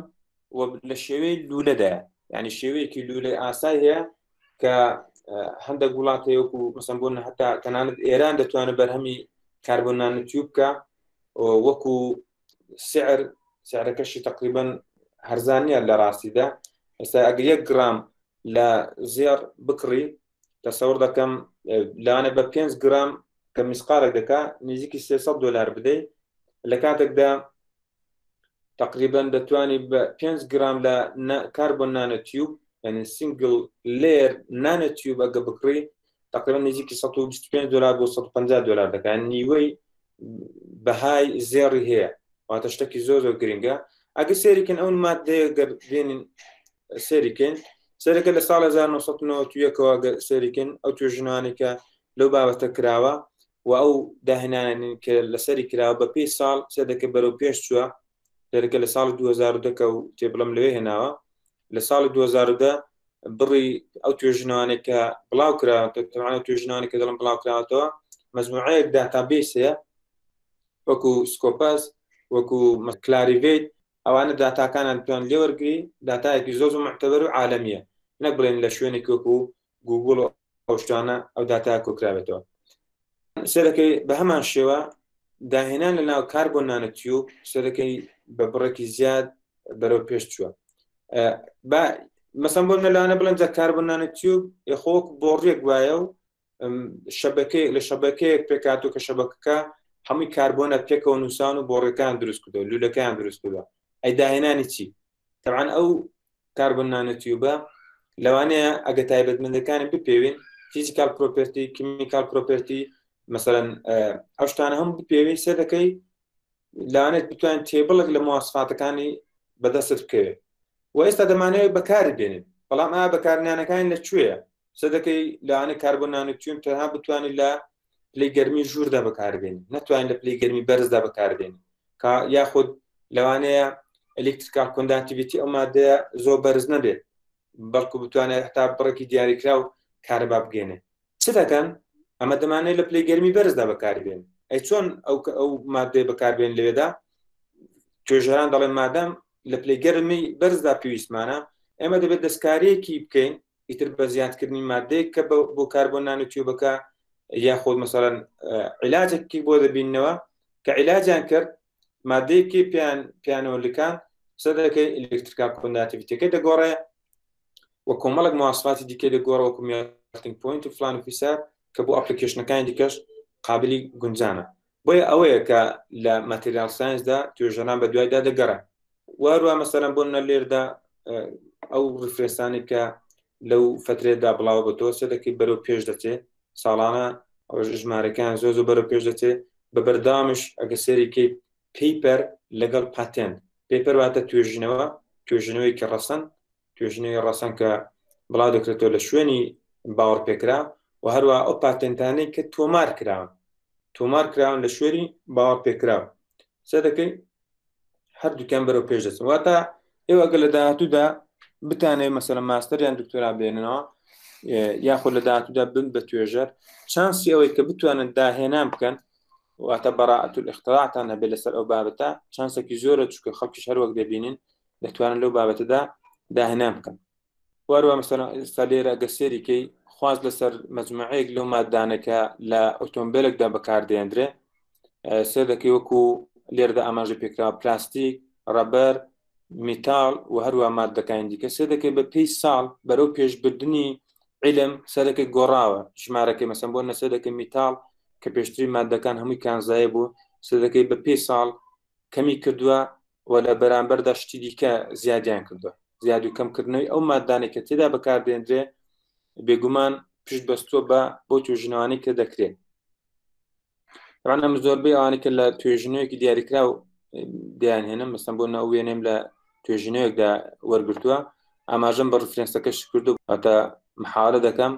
و لە شێوەی لولەدایە، یعنی شێوەیەکی لولەی ئاسای هەیە کە هەندێک وڵات هەیە وەکو مەسەن بۆ هەتا تەنانەت ئێران دەتوانێت بەرهەمی کاربۆن نانۆ تیوب بکە وەکو سعر، سعرەکەشی تقریبا هەرزان نییە لە ڕاستیدا. ئێستا ئەگەر یەک گرام لە زێڕ بکڕی تەسەور دەکەم لەوانە بە 5 گرام کە میسقالێک دەکا نزیکی 300 دلار بدەیت، لە کاتێکدا تقریبا دەتوانی بە 5 گرام لە کاربۆن نانۆ تیوب، یعنی سنگل لێر نانۆ تیوب ئەگە بکڕی تقریبا نزیکی 125 دلار بۆ 150 دلار دەکات، نیوەی بەهای زێڕی هەیە. واتە شتێکی زۆر زۆر گرنگە. ئەگە سێریکن ئەو مادەیە گەر بێنین سێریکن سەرەکە لە ساڵ 1991ەوە سێریکن ئەو توێژینەوانەی کە لەو بابەتە کراوە و ئەو داهێنانانی کە لەسەری کراوە بە پێی ساڵ سێدەکە بەرەو پێش چووە. سێرەکە لە ساڵی 2010 کە و تێبڵم لەوێ هێناوە، لە ساڵی 2010 بڕی ئەو توێژینەوانەی کە بڵاو کراوەتەوە، تەبعەن ئەو توێژینەوانەی کە دەڵم بڵاو کراوەتەوە مەجموعەیەک داتابیس هەیە وەکو سکۆپەس، وەکو کلاریڤیت، ئەوانە داتاکانیان بتوان لێوەرگری، داتایەکی زۆر زۆر معتەبەر و عالەمیە، نەک بڵێن لە شوێنێکی وەکو گوگڵ و ئەو شتانە ئەو داتا کۆکرابێتەوە. سەرەکەی بە هەمان شێوە داهێنان لە ناو کاربۆن نانۆتیوب سەرەکەی بە بڕێکی زیاد بەرەو پێش چووە. با مەسەن بۆ لەوانە بڵێن جا کاربۆن نانۆتیوب یخۆک بۆڕیەک وایە و شەبەکەیەک لە شەبەکەیەک پێکاتوە کە شەبەکەکە هەمووی کاربۆنە پێکەوە نووسان و بۆڕەکان دروست کردو لولەکەیان دروست کردووە. ئەی داهێنانی چی؟ طبعا ئەو کاربۆن نانۆتیوبە لەوانەیە ئەگە تایبەتمەندەکانی بپێوین، فیزیکال پرۆپەرتی، کیمیکال پرۆپەرتی، مثلا ئەو شتانە هەم بپێوی سێ دەکەی لەوانێت بتوانین تێبڵێک لە مواسفاتەکانی بەدەستت بکەوێت و ئێستا دەمانەوێت بەکاری بێنین، بەڵام ئایا بەکارنانەکانی لە کوێیە؟ سێ دەکەی لەوانەیە کاربۆن نانۆتیوب تەنها بتوانین لە پلەی گەرمی ژووردا بەکاربێنین، نەتوانین لە پلەی گەرمی بەرزدا بەکاربێنین، کە یاخود لەوانەیە ئەلکتریکال کۆنداکتیڤیتی ئەو مادەیە زۆر بەرز نەبێت، بەڵکو بتوانێت هەتا بڕێکی دیاریکراو کارەبا بگەێنێ. چ دەکەن؟ ئەمە دەمانەوێت لە پلەی گەرمی بەرزدا بەکاربێن. ئەی چۆن ئەو مادەیە بەکاربێن لەوێدا؟ توێژەران دەڵێن مادام لە پلەی گەرمی بەرزدا پێویستمانە ئێمە دەبێت دەستکاریەکی بکەین ئیتر بە زیادکردنی مادەیەک کە بۆ کاربۆن نانۆ تیوبەکە یاخود مەسەڵەن عیلاجێکی بۆ دەبینەوە کە عیلاجیان کرد مادەیەکی پیان پیانەوە لکان سەدەکەی electrical conductivity ەکەی دەگۆڕێ و کۆمەڵک مواسفاتی دیکە دەگۆڕ وەکو melting point و فلان و فیسار کە بۆ application ەکانی دیکەش قابلی گونجانە. بۆیە ئەوەیە کە لە material science دا توێژەران بە دوایدا دەگەڕێن. وهەروە مەسەلەن بۆ نە لێردا ئەو reference انەی کە لەو فترێدا بڵاوە بە تۆ سەدەکەی بەرەو پێش دەچێت ساڵانە ژمارەکان زۆر زۆر بەرەو پێش دەچێت بە بەردەوامیش ئەگە سێریکەی paper لەگەڵ patent paper واتە توێژینەوە توێژینەوەی کە ڕەسەن توێژینەوەی ڕەسەن کە بڵاو دەکرێتەوە لە شوێنی باوەڕپێکرا و هەروە ئەو patent انەی کە تۆمار کراون تۆمار کراون لە شوێنی باوەڕپێکراو سە دەکەی هەردووکیان بەرەو پێش دەچن. واتە ئێوە ئەگەر لە داهاتوودا بتانەوێت مەسەلەن ماستەر یان دکتۆرا بێننەوە یاخود لە داهاتوودا بن بە توێژەر، chance ی ئەوەی کە بتوانن داهێنان بکەن، واتە براءة الاختراع تان هەبێت لەسەر ئەو بابەتە، chance ێکی زۆرە، چونکە خەڵکیش هەر وەک دەبینین دەتوانن لەو بابەتەدا داهێنان بکەن. وەروە مەسەلەن ئێستا لێرە ئەگەر سێری کەی خواست لەسەر مەجموعەیەک لەو مادانە کە لە ئۆتۆمبیلێکدا بەکاردێندرێ سێر دەکەی وەکو لێرەدا ئاماژە پێکرا پلاستیک، rubber، metal و هەروە مادەکانی دیکە. سێ دەکەی بە پێی ساڵ بەرەو پێشبردنی علم سەرەکە گۆڕاوە ژمارەکەی. مەسەن بۆ نەسێ دەکەی metal کە پێشتری مادەکان هەمووی کانزایە بوو، سێ دەکەی بە پێی ساڵ کەمی کردووە و لە بەرامبەردا شتی دیکە زیادیان کردووە. زیاد و کەمکردنەوەی ئەو مادانێک کە تێدا بەکاردێنرێ بێگومان پشت بەستووە بە بۆ توێژینەوانەی کە دەکرێت. طبعا ئەم زۆربەی ئەوانەی کە لە توێژینەوەیەکی دیاریکراو دەیانهێنم، مەسەن بۆ ناو وێنەم لە توێژینەوەیەکدا وەرگرتووە، ئاماژەم بە reference ەکەش کردو، واتە محاولە دەکەم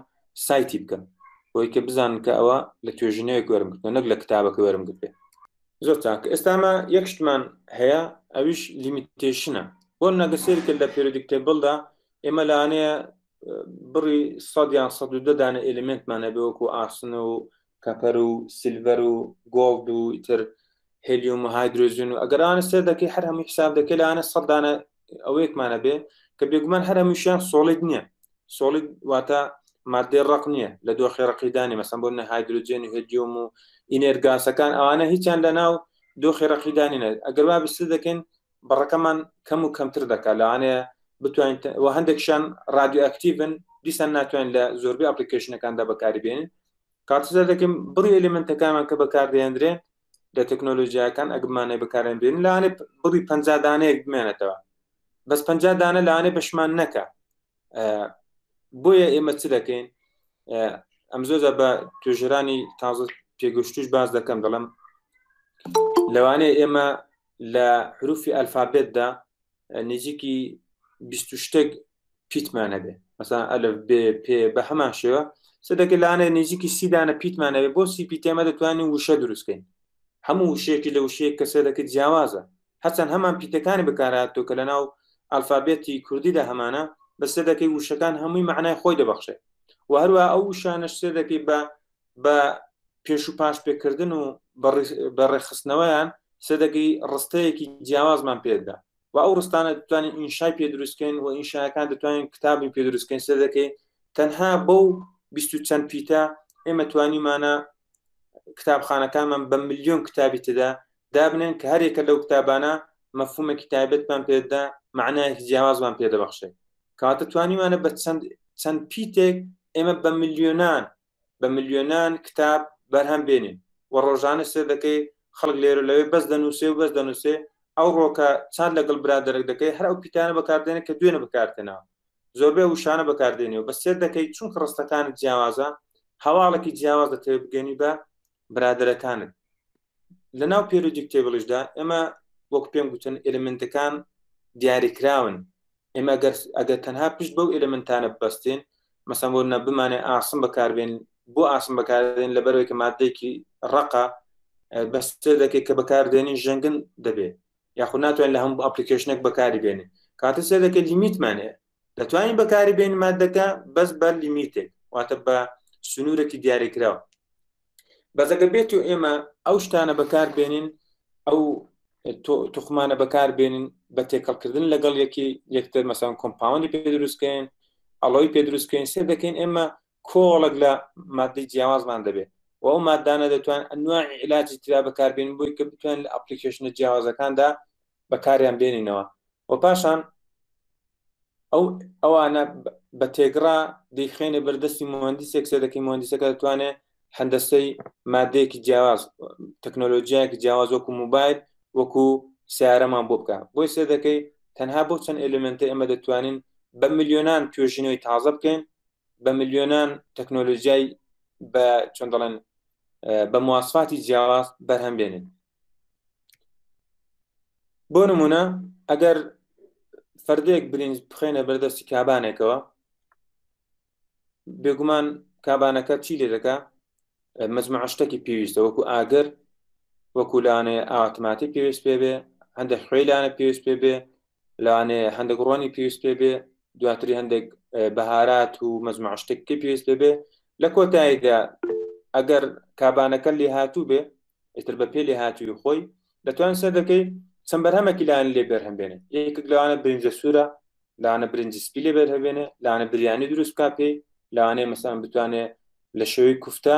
cite ی بکەم بۆی کە بزانن کە ئەوە لە توێژینەوەیەک وەرم گرتووە نەک لە کتابەکە وەرم گرتبێ. زۆر چاک. ئێستا ئەمە یەک شتمان هەیە ئەویش limitation ە. بۆ نەگە سەیر کرد لە periodic table دا ئێمە لەوانەیە بڕی 100 یان 110 دانە element مان هەبێ وەکو ئاسن و copper و silver و gold و ئیتر هێلیوم و هایدرۆجین و ئەگەرانە سێر دەکەی هەر هەمووی حساب دەکەی لەوانە 100 دانە ئەوەیەکمان هەبێ کە بێگومان هەر هەمووشیان solid نییە. solid واتە مادەی ڕق نییە لە دۆخی ڕقیدانی، مەسەن بۆ نە هایدرۆجێن و هێلیۆم و inert gas ەکان ئەوانە هیچیان لە ناو دۆخی ڕقیدانی نە. ئەگەر وا بسر دەکەین بڕەکەمان کەم و کەمتر دەکات، لەوانەیە بتوانین و هەندێکشان رادیو ئەکتیڤن دیسان ناتوانین لە زۆربەی application ەکاندا بەکاری بێنین. کاتزە دەکەین بڕی element ەکانمان کە بەکاردێنرێ لە تەکنۆلۆژیاکان ئەگمانەی بەکارێن بێن لەوانەیە بڕی 50 دانەیەک بمێنێتەوە، بەس 50 دانە لەوانەیە بەشمان نەکە. بۆیە ئێمە چ دەکەین؟ ئەم زۆر بە توێژەرانی تازە پێگەشتوش باس دەکەم، دەڵم لەوانەیە ئێمە لە حروفی ئەلفابێتدا نزیکی 20 شتێک پیتمان هەبێ، مەسەن ئەلف بێ پێ بە هەمان شێوە سەدەکە لانە نزیکی سی دانە پیتمان هەبێ. بۆ سی پیت ئێمە دەتوانین وشە دروستکەین. هەموو وشەیەکی لە وشەیەک کە سەدەکە جیاوازە، هەرچەند هەمان پیتەکانی بەکارهاتووە کە لەناو ئەلفابێتی کوردیدا هەمانە، بە سێدەکەی وشەکان هەمووی معنای خۆی دەبەخشێ و هەروە ئەو وشانەش سێدەکەی بە پێش و پاش پێکردن و بە ڕێکخستنەوەیان سێدەکەی ڕستەیەکی جیاوازمان پێدا و ئەو ڕستانە دەتوانین ئینشای پێ دروستکەین و ئینشاکان دەتوانین کتابی پێ دروستکەین. سێدەکەی تەنها بەو 20 و چەند پیتە ئێمە توانیمانە کتابخانەکانمان بە ملیۆن کتابی تێدا دابنێن کە هەرێکە لەو کتابانە مەفهومێکی تایبەتمان پێدا معنایەکی جیاوازمان پێدەبەخشێت. کەواتە توانیمانە بە چەند پیتێک ئێمە بە ملیۆنان کتاب بەرهەم بێنین و ڕۆژانە سێر دەکەی خەڵک لێرە لەوێ بەس دەنووسێ و بەس دەنووسێ. ئەو ڕۆکە چات لەگەڵ برادەرێک دەکەی هەر ئەو پیتانە بەکاردێنێ کە دوێنێ بەکارتێنەوە، زۆربەی وشانە بەکاردێنی و بە سێر دەکەی چونکە ڕستەکانت جیاوازە هەواڵێکی جیاواز دەتەوێت بگەنی بە برادەرەکانت. لە ناو periodic table یشدا ئێمە وەک پێم گوتن element ەکان دیاریکراون. ئێمە ئەگەر تەنها پشت بەو element انە ببەستین، مەسەن بۆ نە بمانێ ئاسن بەکاربێن، بۆ ئاسن بەکاردێن لەبەرەوەی کە مادەیەکی ڕەقە، بەس دەکەی کە بەکاردێنی ژەنگن دەبێت یاخود ناتوانین لە هەموو application ێک بەکاری بێنین. کاتە سێ دەکەی limit مان هەیە، دەتوانین بەکاری بێن مادەکە بەس بە limit ێک، واتە بە سنوورێکی دیاریکراوە. بەس ئەگەر بێت و ئێمە ئەو شتانە بەکار بێنین ئەو توخمانە بەکار بێنین بە تێکەڵکردن لەگەڵ یەکی یەکتر مەسەن compound ی پێ دروستکەین alloy ی پێ دروستکەین سێ دەکەین ئێمە کۆڵێک لە مادەی جیاوازمان دەبێت و ئەو مادانە دەتوان ئەنواعی علاجی ترا بەکاربێن بۆی کە بتوان لە application ە جیاوازەکاندا بەکاریان بێنینەوە و پاشان ئەو ئەوانە بە تێگڕا دەیخێنێ بەردەستی مهندسێک سێ دەکەی مهندسەکە دەتوانێت هەندەسەی مادەیەکی جیاواز تەکنۆلۆژیایەکی جیاواز وەکو موبایل وەکو سیارەمان بۆ بکە بۆی سێ دەکەی تەنها بۆ چەند element ە ئێمە دەتوانین بە ملیۆنان توێژینەوەی تازە بکەین بە ملیۆنان تەکنۆلۆژیای بە چۆن دەڵێن بە مواسفاتی جیاواز بەرهەم بێنین بۆ نمونە ئەگەر فەردێک برنج بخێنە بەردەستی کابانێکەوە بێگومان کابانەکە چی لێ دەکا مەجموعە شتێکی پێویستە وەکو ئاگر وەکو لانێ ئاواتماتی پێویست پێ بێ هەندێک خوێی لانە پێویست پێ بێ لەوانەیە هەندێک ڕۆنی پێویست پێ بێ دواتری هەندێک بەهارات و مەجموعە شتێکی پێویست پێ بێ لە کۆتاییدا ئەگەر کابانەکە لێ هاتوو بێ ئیتر بە پێ لێ هاتووی خۆی دەتوان سەر دەکەی چەند بەرهەمێکی لایەن لێ بەرهەم بێنێ یەکێک لەوانە برنجە سوورە لەوانە برنجی سپی لێ بەرهەبێنێ لەوانە بریانی دروست بکا پێی لەوانەیە مەسەلەن بتوانێ لە شێوەی کوفتە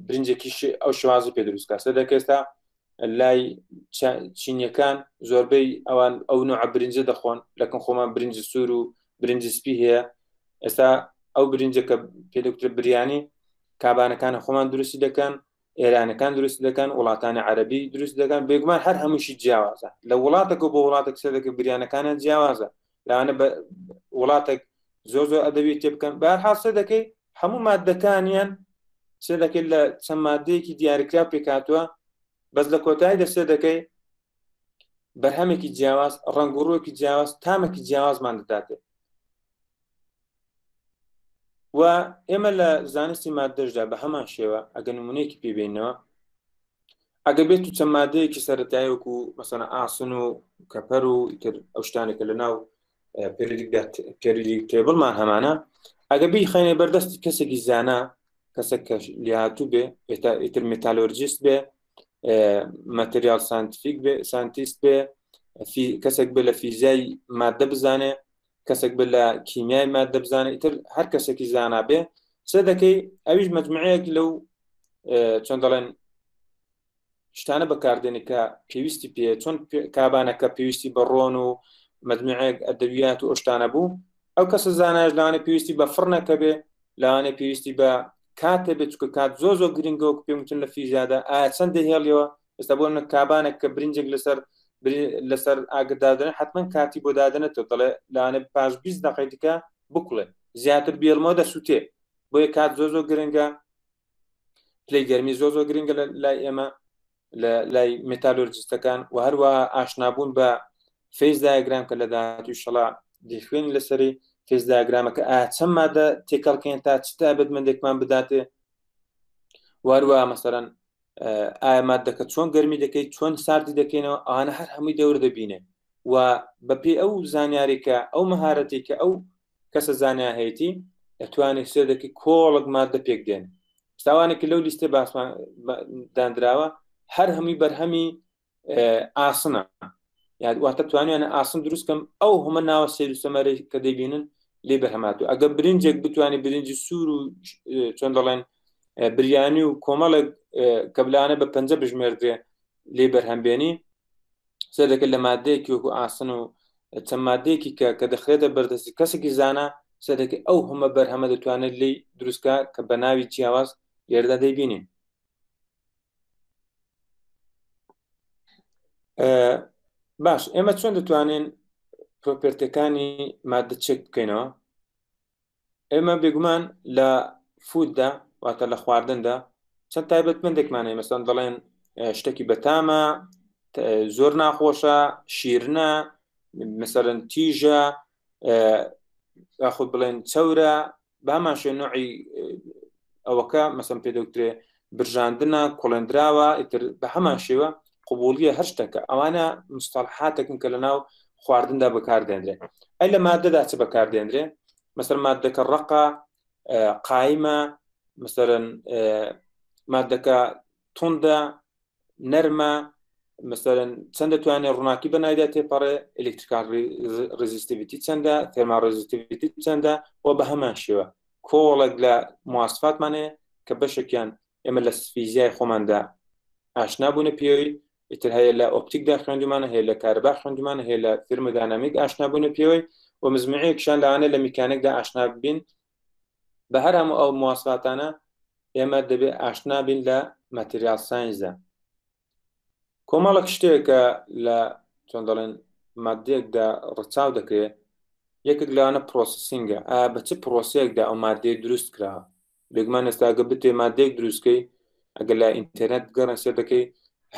برنجێکی ئەو شێوازی پێ دروست بکا سەر دەکەێستا لای چینیەکان زۆربەی ئەوان ئەو نوع برنجە دەخۆن لەکن خۆمان برنج سوور و برنج سپی هەیە ئێستا ئەو برنجە کە پێ دەکترە بریانی کابانەکان خۆمان دروستی دەکەن ئێرانەکان دروست دەکەن وڵاتانی عەربی دروست دەکەن بێگومان هەر هەمووشی جیاوازە لە وڵاتەکە بۆ وڵاتێک سێ دەکە بریانەکانیان جیاوازە لەوانە بە وڵاتێک زۆر زۆر ئەدەبی تێ بکەن بەهەرحاڵ سێ دەکەی هەموو مادەکانیان سێ دەکەی لە چەند مادەیەکی دیاریکراو پێکهاتووە بەس لە کۆتایی دەسێ دەکەی بەرهەمێکی جیاواز ڕەنگ و ڕووێکی جیاواز تامێکی جیاوازمان دەداتێ و ئێمە لە زانستی مادەشدا بە هەمان شێوە ئەگە نمونەیەکی پێبینەوە ئەگە بێت و چەند مادەیەکی سەتایی وەکو مەسەنە ئاسن و کەپەر و ئیتر ئەو شتانێکە لە ناو periodic table مان هەمانە ئەگە بیخەینە بەردەستی کەسێکی زانا کەسێک کە لێهاتوو بێ ئیتر metallurgist بێ material scientific بێ scientist بێ کەسێک بێ لە فیزیای مادە بزانێ کەسێک بێ لە کیمیای مادە بزانێ ئیتر هەر کەسێکی زانا بێ سێ دەکەی ئەویش مەجموعەیەک لەو چۆن دەڵێن شتانە بەکاردێنی کە پێویستی پێ چۆن کابانەکە پێویستی بە ڕۆن و مەجموعەیەک ئەدەویات و ئەو شتانە بوو ئەو کەسە زانایش لەوانە پێویستی بە فڕنەکە بێ لەوانەیە پێویستی بە کاتە بێت چکە کات زۆر زۆر گرنگە وەکو پێم وتن لە فیزیادا ئایا چەند دەهێڵیەوە ئێستا بۆ منە کابانێک کە برنجێک لەسەر لەسەر ئاگر دادەنێ حتمما کاتی بۆ دادەنێتەوە دەڵێ لەوانە پاش 20 دقەی دیکە بکوڵێ زیاتر بێڵمەوە دەسووتێ بۆیە کات زۆر زۆر گرنگە پلەی گەرمی زۆر زۆر گرنگە لە لای ئێمە لە لای metallurgist ەکان و هەروە ئاشنابوون بە phase diagram کە لە داهاتوی شەڵا دیخوێن لەسەری phase diagram ەکە ئا چەند مادە تێکەڵکەین تا چ تایبەتمەندێکمان بداتێ واروە مەسەرەن ئایا مادەکە چۆن گەرمی دەکەیت چۆن ساردی دەکەینەوە ئەوانە هەر هەمووی دەور دەبینێ و بەپێی ئەو زانیاری کە ئەو مەهارەتی کە ئەو کەسە زانیا هەیەی دەتوانێت سێدەکی کۆڵک مادە پێک دێن ساوانێکی لەو لیستێ باسمان دانراوە هەر هەمووی بەرهەمی ئاسنە یاد واتە توانیانە ئاسن دروستکەم ئەو هەمە ناوە سیر و سەمەرەی کە دەیبینن لێ بەرهەماتوو ئەگە برنجێک بتوانێت برنجی سوور و چۆن دەڵێن بریانی و کۆمەڵێک کەبلانە بە پەنجە بژمێردرێ لێ بەرهەمبێنی سەر دەکرد لە مادەیەکی وەکو ئاسن و چەند مادەیەکی کە کە دەخرێتە بەردەستی کەسێکی زانا سەر دەکرد ئەو هەمە بەرهەمە دەتوانێت لی دروستکە کە بە ناوی جیاواز لێرەدا دەیبینین باش ئێمە چۆن دەتوانین property ەکانی مادە چێک بکەینەوە ئێمە بێگومان لە food دا واتە لە خواردندا چەند تایبەتمەندێکمان هەیە مەسەن دەڵێن شتێکی بەتامە زۆر ناخۆشە شیرنە مەسەرەن تیژە یاخود بڵێن چەورە بامان شێ نوعی ئەوەکە مەسم پێ دەوترێ برژاندنە کوڵێندراوە ئیتر بە هەمان شێوە قوبولیە هەر شتەکە ئەوانە مستەڵحاتێکن کە لە ناو خواردندا بەکاردێنرێ ئەی لە مادەدا چ بەکاردێنرێ مەسەر مادەکە ڕقە قایمە مەسەرەن مادەکە توندە نەرمە مەسەلەن چەند دەتوانێت ڕووناکی بە نایدا تێپەڕێ، electrical resistivity چەندە، thermal resistivity چەندە، و بە هەمان شێوە کۆڵێک لە مواسفاتمان هەیە کە بەشێکیان ئێمە لە فیزیای خۆماندا ئاشنا بوونە پێوەی، ئیتر هەیە لە ئۆپتیکدا خوێندومانە، هەیە لە کارەبا خوێندومانە، هەیە لە تێرمۆداینامیک ئاشنا بوونە پێوەی، و مزمعەیەکشان لەوانەیە لە میکانیکدا ئاشنا بین. بە هەر هەموو ئەو مواسفاتانە ئێمە دەبێت ئاشنا بین لە material science دا. کۆمەڵک شتێکە لە چۆن دەڵێن مادەیەکدا ڕەچاو دەکرێت، یەکێک لەوانە processing ە. ئایا بە چ پرۆسەیەکدا ئەو مادەیە دروست کراوە؟ بێگومان ئێستا ئەگەر بتێ مادەیەک دروستکەی، ئەگەر لە ئینتەرنێت بگەڕێن سێر دەکەی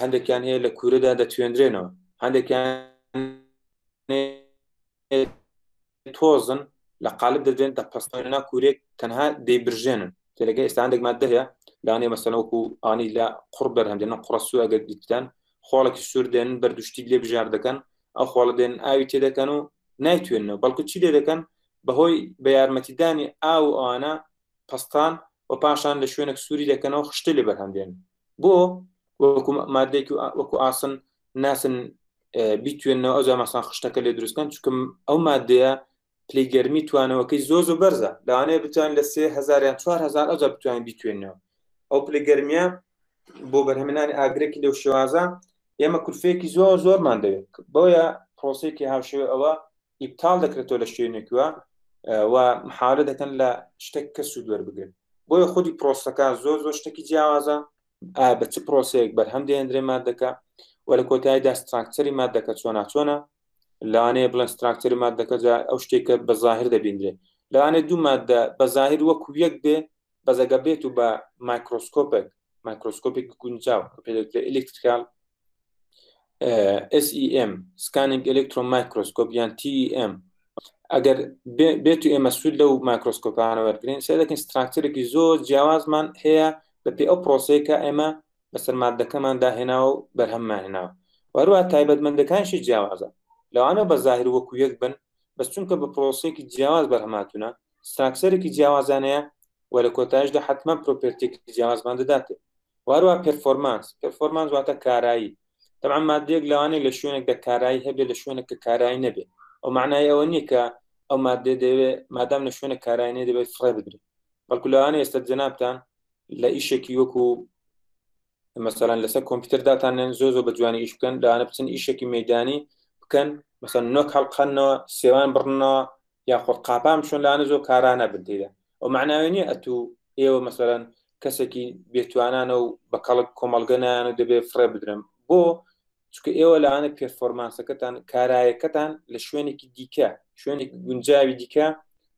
هەندێکیان هەیە لە کوورەدا دەتوێنرێنەوە، هەندێکیان تۆزن لە قالب دەدرێن، دەپەستێنە ناو کوورێک تەنها دەیبرژێنن. تێلەکە ئێستا هەندێک مادە هەیە لەوانەیە مەسەلەن وەکو ئانی لە قوڕ بەرهەم دێنن، قوڕە سوور ئەگەر دیتتان خۆڵێکی سوور دێنن بەردوشتی لێ بژار دەکەن، ئەو خۆڵە دێن ئاوی تێ دەکەن و نایتوێننەوە، بەڵکو چی لێ دەکەن بەهۆی بە یارمەتیدانی ئاو و ئەوانە پەستان و پاشان لە شوێنێک سووری دەکەنەوە خشتە لێ بەرهەم دێن. بۆ وەکو مادەیەکی وەکو ئاسن ناسن بیتوێنەوە ئەو ماسان خشتەکە لێ دروستکەن، چونکە ئەو مادەیە پلەی گەرمی توانەوەکەی زۆر زۆر بەرزە، لەوانەیە بتوان لە 3000 یان 4000 ئەوجا بتوانین بیتوێنەوە. ئەو پلەی گەرمیە بۆ بەرهەمێنانی ئاگرێکی لەو شێوازە ئێمە کولفەیەکی زۆر زۆرمان دەوێت، بۆیە پرۆسەیەکی هاوشێوە ئەوە ئیبتاڵ دەکرێتەوە لە شوێنێکوە و محاولە دەکەن لە شتێک کە سوود وەربگرن. بۆیە خودی پرۆسەکە زۆر زۆر شتێکی جیاوازە، ئایا بە چ پرۆسەیەک بەرهەم دێنرێ مادەکە، و لە کۆتاییدا structure ی مادەکە چۆنا چۆنە. لەوانەیە بڵێن structure ی مادەکە جا ئەو شتێکە بە زاهر دەبیندرێ، لەوانەیە دوو مادە بە زاهر وەکو یەک بێ، بەزەگە بێت و بە مایکرۆسکۆپێک، مایکرۆسکۆپێک گونجاو کە پێ دەگوترێ electrical SEM، scanning electron microscope یان TEM، ئەگەر بێت و ئێمە سوود لەو مایکرۆسکۆپانە وەرگین، سێ دەکەین structure ێکی زۆر جیاوازمان هەیە بە پێی ئەو پرۆسەیە ئێمە بەسەر مادەکەمان داهێناوە و بەرهەممان هێناوە. وەروە تایبەتمەندەکانشی جیاوازە، لەوانە بە زاهر وەکو یەک بن، بەس چونکە بە پرۆسەیەکی جیاواز بەرهەماتونە structure ێکی جیاوازانەیە و لە کۆتایشدا حتمما property ێکی جیاوازمان دەداتێ. واروە performance، performance واتە کارایی. طبعا مادەیەک لەوانەیە لە شوێنێکدا کارایی هەبێت، لە شوێنێک کە کارایی نەبێت. ئەو معنای ئەوە نییە کە ئەو مادەیە دەوێت مادام لە شوێنێک کارایی نییە دەبێت فڕێ بدرێت، بەڵکو لەوانەیە ئێستا جەنابتان لە ئیشێکی وەکو مەسەلەن لەسەر کۆمپیوتەر داتانێن زۆر زۆر بە جوانی ئیش بکەن، لەوانە بچن ئیشێکی مەدانی بکەن، مەسەلەن نۆک هەڵقەنەوە، سێوان بڕنەوە، یاخود قاپان بشۆن، لەوانە زۆر کارانە بن تێدا. ئەو معناوێ نییە ئەتوو ئێوە مەسەلەن کەسێکی بێتوانانە و بە کەڵک کۆمەڵگە نایان و دەبێت فڕێ بدرن. بۆ چونکە ئێوە لەوانە performance ەکەتان، کارایەکەتان لە شوێنێکی دیکە، شوێنێکی گونجاوی دیکە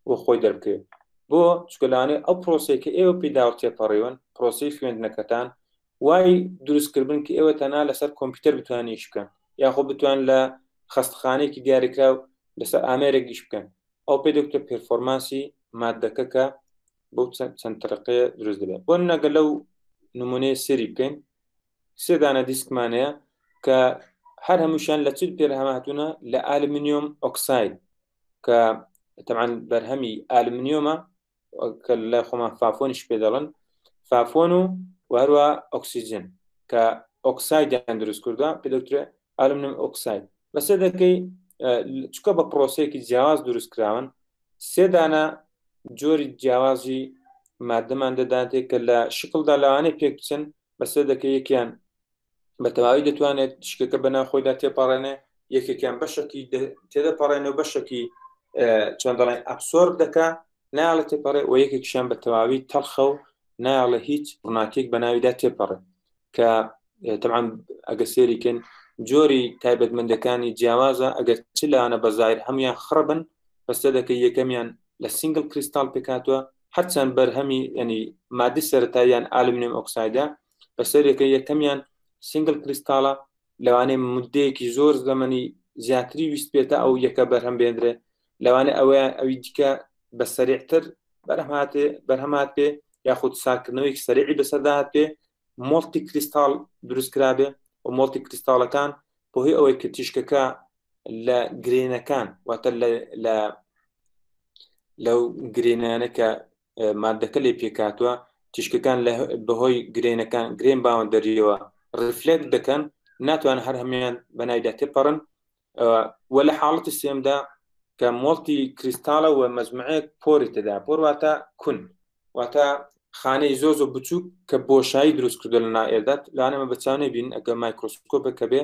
بۆ خۆی دەربکەوێت. بۆ چونکە لەوانەیە ئەو پرۆسەیە کە ئێوە پێداوە تێپەڕیون، پرۆسەی خوێندنەکەتان وای دروستکردن کە ئێوە تەنها لەسەر کۆمپیوتەر بتوانن ئیش بکەن، یاخۆ بتوان لە خەستخانەیەکی دیاریکراو لەسەر ئامێرێک ئیش بکەن. ئەو پێ دەکتە performance ی مادەکە کە بۆ چەند تەرقەیە دروست دەبێت. بۆ نەگە لەو نمونەیە سێری بکەین، سێ دانە دیسکمان هەیە کە هەر هەمووشیان لە چ پێرهەمە هاتوونە؟ لە aluminum oxide کە تەمان بەرهەمی ئالومنیۆمە کە لای خۆمان فافۆنیش پێ دەڵن، فافۆن و هەروە ئۆکسیجن کە ئۆکسایدیان دروست کردووە پێ دەوترێ aluminum oxide. بەسێ دەکەی چکە بە پرۆسەیەکی جیاواز دروست کراون، سێ دانە جۆری جیاوازی مادەمان دەداتێ کە لە شکڵدا لەوانەیە پێک بچن. بەسێ دەکەی یەکیان بە تەواوی دەتوانێت تیشکەکە بەنا خۆیدا تێپەڕێنێ، یەکێکیان بەشێکی تێدەپەڕێنێ و بەشێکی چۆن دەڵێن absorb دەکا ناڵێ تێپەڕێ، و یەکێکیشیان بە تەواوی تەڵخە و ناڵێ هیچ ڕووناکیێک بە ناویدا تێپەڕێ. کە طبعا ئەگە سێریکن جۆری تایبەتمەندەکانی جیاوازە، ئەگەر چ لەوانە بە زاهر هەمویان خڕبن، بەستە دەکەی یەکەمیان لە single crystal پێکاتوە، هەرچەند بەرهەمی ینی مادی سەرەتاییان aluminum oxide ە، بەسەرێکە یەکەمیان single crystal ە، لەوانەیە مدەیەکی زۆر زەمەنی زیاتری ویست بێتە ئەو یەکە بەرهەم بێندرێ، لەوانەیە ئەوەیان ئەوی دیکە بە سەریعتر بەرهەمات پێ یاخود ساکردنەوەیەکی سەریعی بەسەرداهات پێ multi crystal دروست کرابێ. و multi crystal ەکان بەهۆی ئەوەی کە تیشکەکە لە grain ەکان، واتە لە لەو grain انە کە مادەکە لێ پێکاتوە، تیشکەکان لە بەهۆی grain ەکان grain boundary یەوە reflect دەکەن. ناتوان هەر هەمویان بەنایدا تێپەڕن. و لە حاڵەتی سێمدا کە مۆڵتی کریستاڵە و مەجموعەیەک پۆری تێدا، پۆر واتە کون، واتە خانەی زۆر زۆر بچووک کە بۆشایی دروست کردو لە نائێردا، لەوانەیە بە چاو نەبین، ئەگە مایکرۆسکۆپێک کە بێ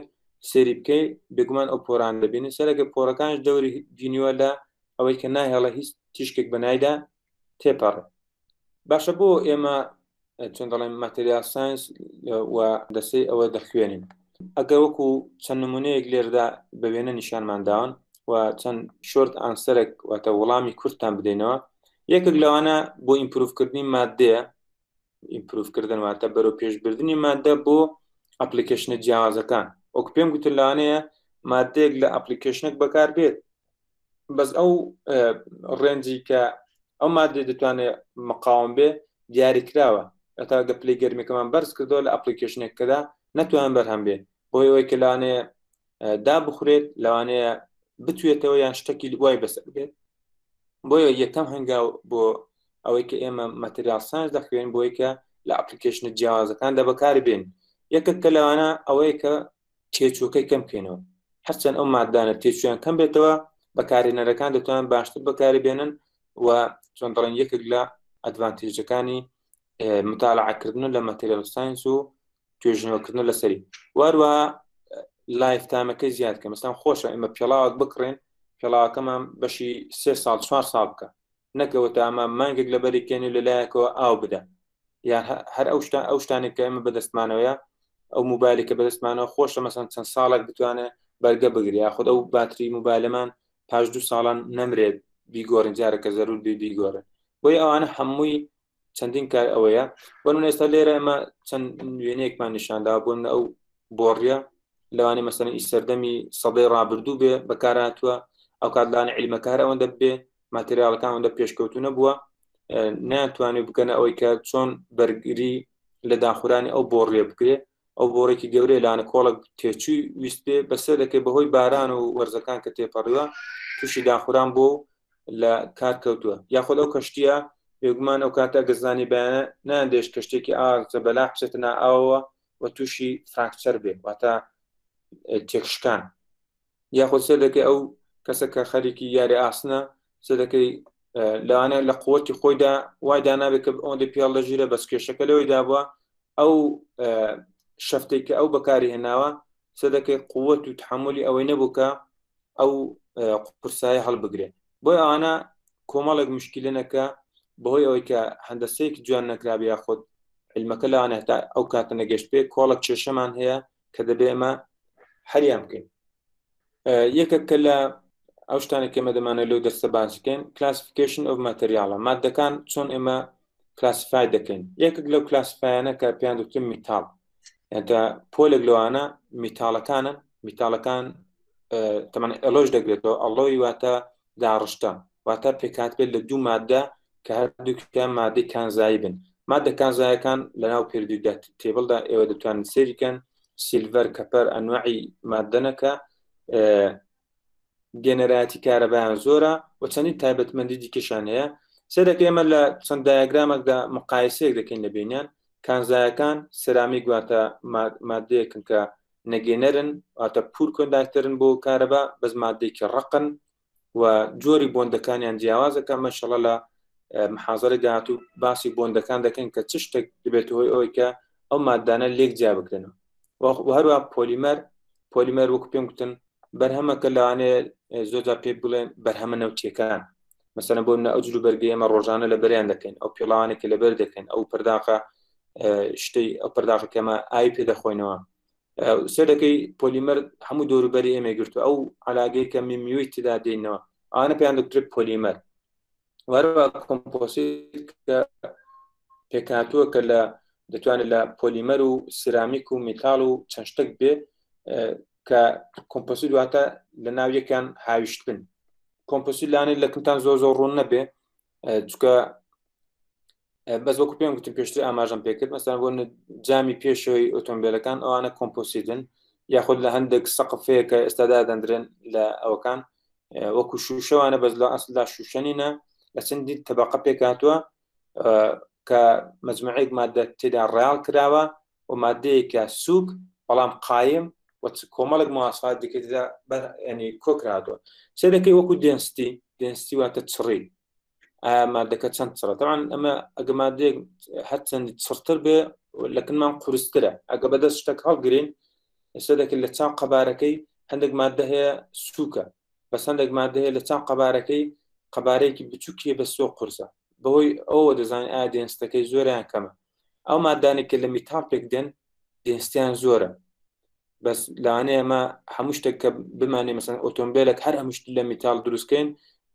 سێری بکەی بێگومان ئەو پۆران دەبینی. سەرەکە پۆرەکانش دەوری بینیوە لە ئەوەی کە ناهێڵە هیچ تیشکێک بە نایدا تێپەڕێ. باشە بۆ ئێمە چۆن دەڵێن material science و دەسەی ئەوە دەخوێنین؟ ئەگە وەکو چەند نمونەیەک لێردا بە وێنە نیشانمان داون و چەند short answer ێک واتە وەڵامی کورتتان بدەینەوە، یەکێک لەوانە بۆ improve کردنی مادەیە، improve کردن واتە بەرەو پێشبردنی مادە بۆ application ە جیاوازەکان. وەکو پێم گوتن لەوانەیە مادەیەک لە application ێک بەکار بێت، بەس ئەو range ی کە ئەو مادەی دەتوانێت مقاوم بێ دیاری کراوە. هەتا گە پلەی گەرمیەکەمان بەرز کردەوە لە application ێکەدا نەتوان بەرهەم بێ، بۆ ئەوەی کە لەوانەیە دا بخورێت، لەوانەیە بتوێتەوە یان شتێکی وای بەسەر بێت. بۆیە یەکەم هەنگاو بۆ ئەوەی کە ئێمە material science دەخوێن بۆی کە لە application ە جیاوازەکاندا بەکاری بێن، یەکێک کە لەوانە ئەوەیە کە تێچووەکەی کەم بکەینەوە. هەرچەند ئەو مادانە تێچویان کەم بێتەوە، بەکارهێنەرەکان دەتوانن باشتر بەکاری بێنن و چۆن دەڵێن یەکێک لە advantage ەکانی متالعەکردن لە material science و توێژینەوەکردن لەسەری، واروە life time ەکەی زیاد کە مەسان خۆشە ئێمە پێڵاوەک بکڕێن، پێڵاوەکەمان بەشی سێ ساڵ چوار ساڵ بکە، نەکەوە تا ئەمە مانگێک لەبەری کێنی لە لایەکەوە ئاو بدە، یان هەر ئەو شتە ئەو شتانێک کە ئێمە بەدەستمانەوەیە، ئەو موبایلی کە بەدەستمانەوە خۆشە مەسەن چەند ساڵێک بتوانێت بەرگە بگری، یاخود ئەو باتری موبایلەمان پاش دوو ساڵان نەمرێت بیگۆڕین، جارێکە زەرور بێ بیگۆڕن. بۆیە ئەوانە هەمووی چەندین کار ئەوەیە. بۆ نمونە ئێستا لێرە ئێمە چەند وێنەیەکمان نیشاندا، بۆ نمونە ئەو بۆڕیە لەوانەیە مەسەلەن ئی سەردەمی سەدەی ڕابردوو بێ بەکارهاتووە، ئەو کات لەوانەیە عیلمەکە هەر ئەوەندە بێ، ماتریالەکان ئەوەندە پێشکەوتوو نەبووە، نەیانتوانی بکەنە ئەوەی کە چۆن بەرگری لە داخورانی ئەو بۆڕیە بکرێ. ئەو بۆڕێکی گەورەیە لانە کۆڵک تێچووی ویست بێ بەسەر دەکەی، بەهۆی باران و وەرزەکان کە تێپەڕیوە تووشی داخوران بۆ لە کار کەوتووە. یاخود ئەو کەشتیە بێگومان ئەو کاتە گەزانی بەیانە ناندێش کەشتێکی ئاز زەبەلاح بچێتە نا ئاوەوە و تووشی fracture بێ، واتە تێکشکان. یاخود سێ دەکەی ئەو کەسە کە خەریکی یاری ئاسنە، سێ دەکەی لەوانەیە لە قوتی خۆیدا وای دانابێت کە ئەوەندە پێڵ لەژیرە، بەس کێشەکە لەوەی دابووە ئەو شەفتێک کە ئەو بەکاری هێناوە سێ دەکەی قوت و تحملی ئەوەی نەبوو کە ئەو قورسایە هەڵبگرێ. بۆی ئەوانە کۆمەڵێک مشکلە نەکە بەهۆی ئەوەی کە هەندەسەیەکی جوان نەکرابێ یاخود علمەکە لەوانە هەتا ئەو کاتە نەگەشت پێ، کۆڵک کێشەمان هەیە کە دەبێ ئەمە هەریان بکەین. یەکێک کە لە ئەو شتانە کە ئێمە دەمانەوێت لەو دەرسە باس بکەین classification of material ە، مادەکان چۆن ئێمە classify دەکەین. یەکێک لەو classify انە کە پێیان دەوترێت metal، یانتا پۆلێک لەوانە metal ەکانن. metal ەکان تەمان alloy دەگرێتەوە، alloy واتە داڕشتە، واتە پێکات بێت لە دوو مادە کە هەردووکیان مادەی کانزایی بن. مادە کانزایەکان لەناو periodic table دا ئێوە دەتوانن سێری کەن، silver، copper، ئەنواعی مادەنەکە گێنەرایەتی کارەبایان زۆرە و چەندین تایبەتمەندی دیکەشان هەیە. سێرەکە ئێمە لە چەند diagram ێکدا مقایسەیەک دەکەین لە بینیان. کانزایەکان سرامیک واتە مادەیەکن کە نەگێنەرن، واتە poor conductor ن بۆ کارەبا، بەس مادەیەکی ڕقن و جۆری bond ەکانیان جیاوازە کە مەشەڵە لە محازەرە داهاتوو باسی bond ەکان دەکەن کە چ شتێک دەبێت هۆی ئەوەی کە ئەو مادانە لێک جیا بکرێنەوە. و هەروە پۆلیمەر، پۆلیمەر وەکو پێم گوتن بەرهەمەکە لەوانەیە زۆر جار پێ بڵێن بەرهەمە نەوتیەکان، مەسەلەن بۆ ئەو جلو بەرگەی ئێمە ڕۆژانە لەبەریان دەکەین، ئەو پێڵاوانێک کە لەبەر دەکەین، ئەو پەرداخە شتەی ئەو پەرداخە کەمە ئاوی پێ دەخۆینەوە. سەرەکەی پۆلیمەر هەموو دەوروبەری ئێمە گرتو، ئەو علاگەی کە میمیوی تێدا دێنەوە ئەوانە پێیان دەکرێت پۆلیمەر. وەروە composite کە پێکهاتووە کە لە دەتوانێت لە پۆلیمەر و سرامیک و metal و چەند شتێک بێ، کە composite واتە لە ناو یەکیان هاویشتن. composite لانێت لە کنتان زۆر زۆر ڕوون نەبێ، چکە بەس وەکو پێم گوتم پێشتر ئاماژەم پێکرد، مەسەلەن بۆ جامی پێشەوەی ئۆتۆمبیلەکان ئەوانە composite ن، یاخود لە هەندێک سەقفەیە کە ئێستا دادەندرێن لە ئەوەکان وەکو شوشەوانە، بەس لە ئەسلدا شوشەنینە، لە چەندین تەبقە پێکهاتووە کە مەجموعەیەک مادە تێدا ڕیاڵ کراوە و مادەیەکە سووک بەڵام قایم و کۆمەڵێک مواسفات دیکە تێدا بەر ینی کۆکراتەوە. سێدەکەی وەکو density، density واتە چڕی، ئایا مادەکە چەند چڕە. تەوان ئەمە ئەگە مادەیەک هەرچەند چڕتر بێ لەکنمان قورسترە، ئەگە بەدەست شتێک هەڵگرین ئێستا دەکرد لە چاو قەبارەکەی هەندێک مادە هەیە سووکە، بەس هەندێک مادە هەیە لە چاو قەبارەکەی قەبارەیەکی بچووکیە بە زۆر قورسە، بەهۆی ئەوە دەزانین ئایا density ەکەی زۆریان کەمە. ئەو مادانێک کە لە میتاڵ پێک دێن density یان زۆرە، بەس لەوانەیە ئەمە هەموو شتێک کە بمانێ مەسەن ئۆتۆمبیلێک هەر هەموو شت لە میتاڵ دروستکەین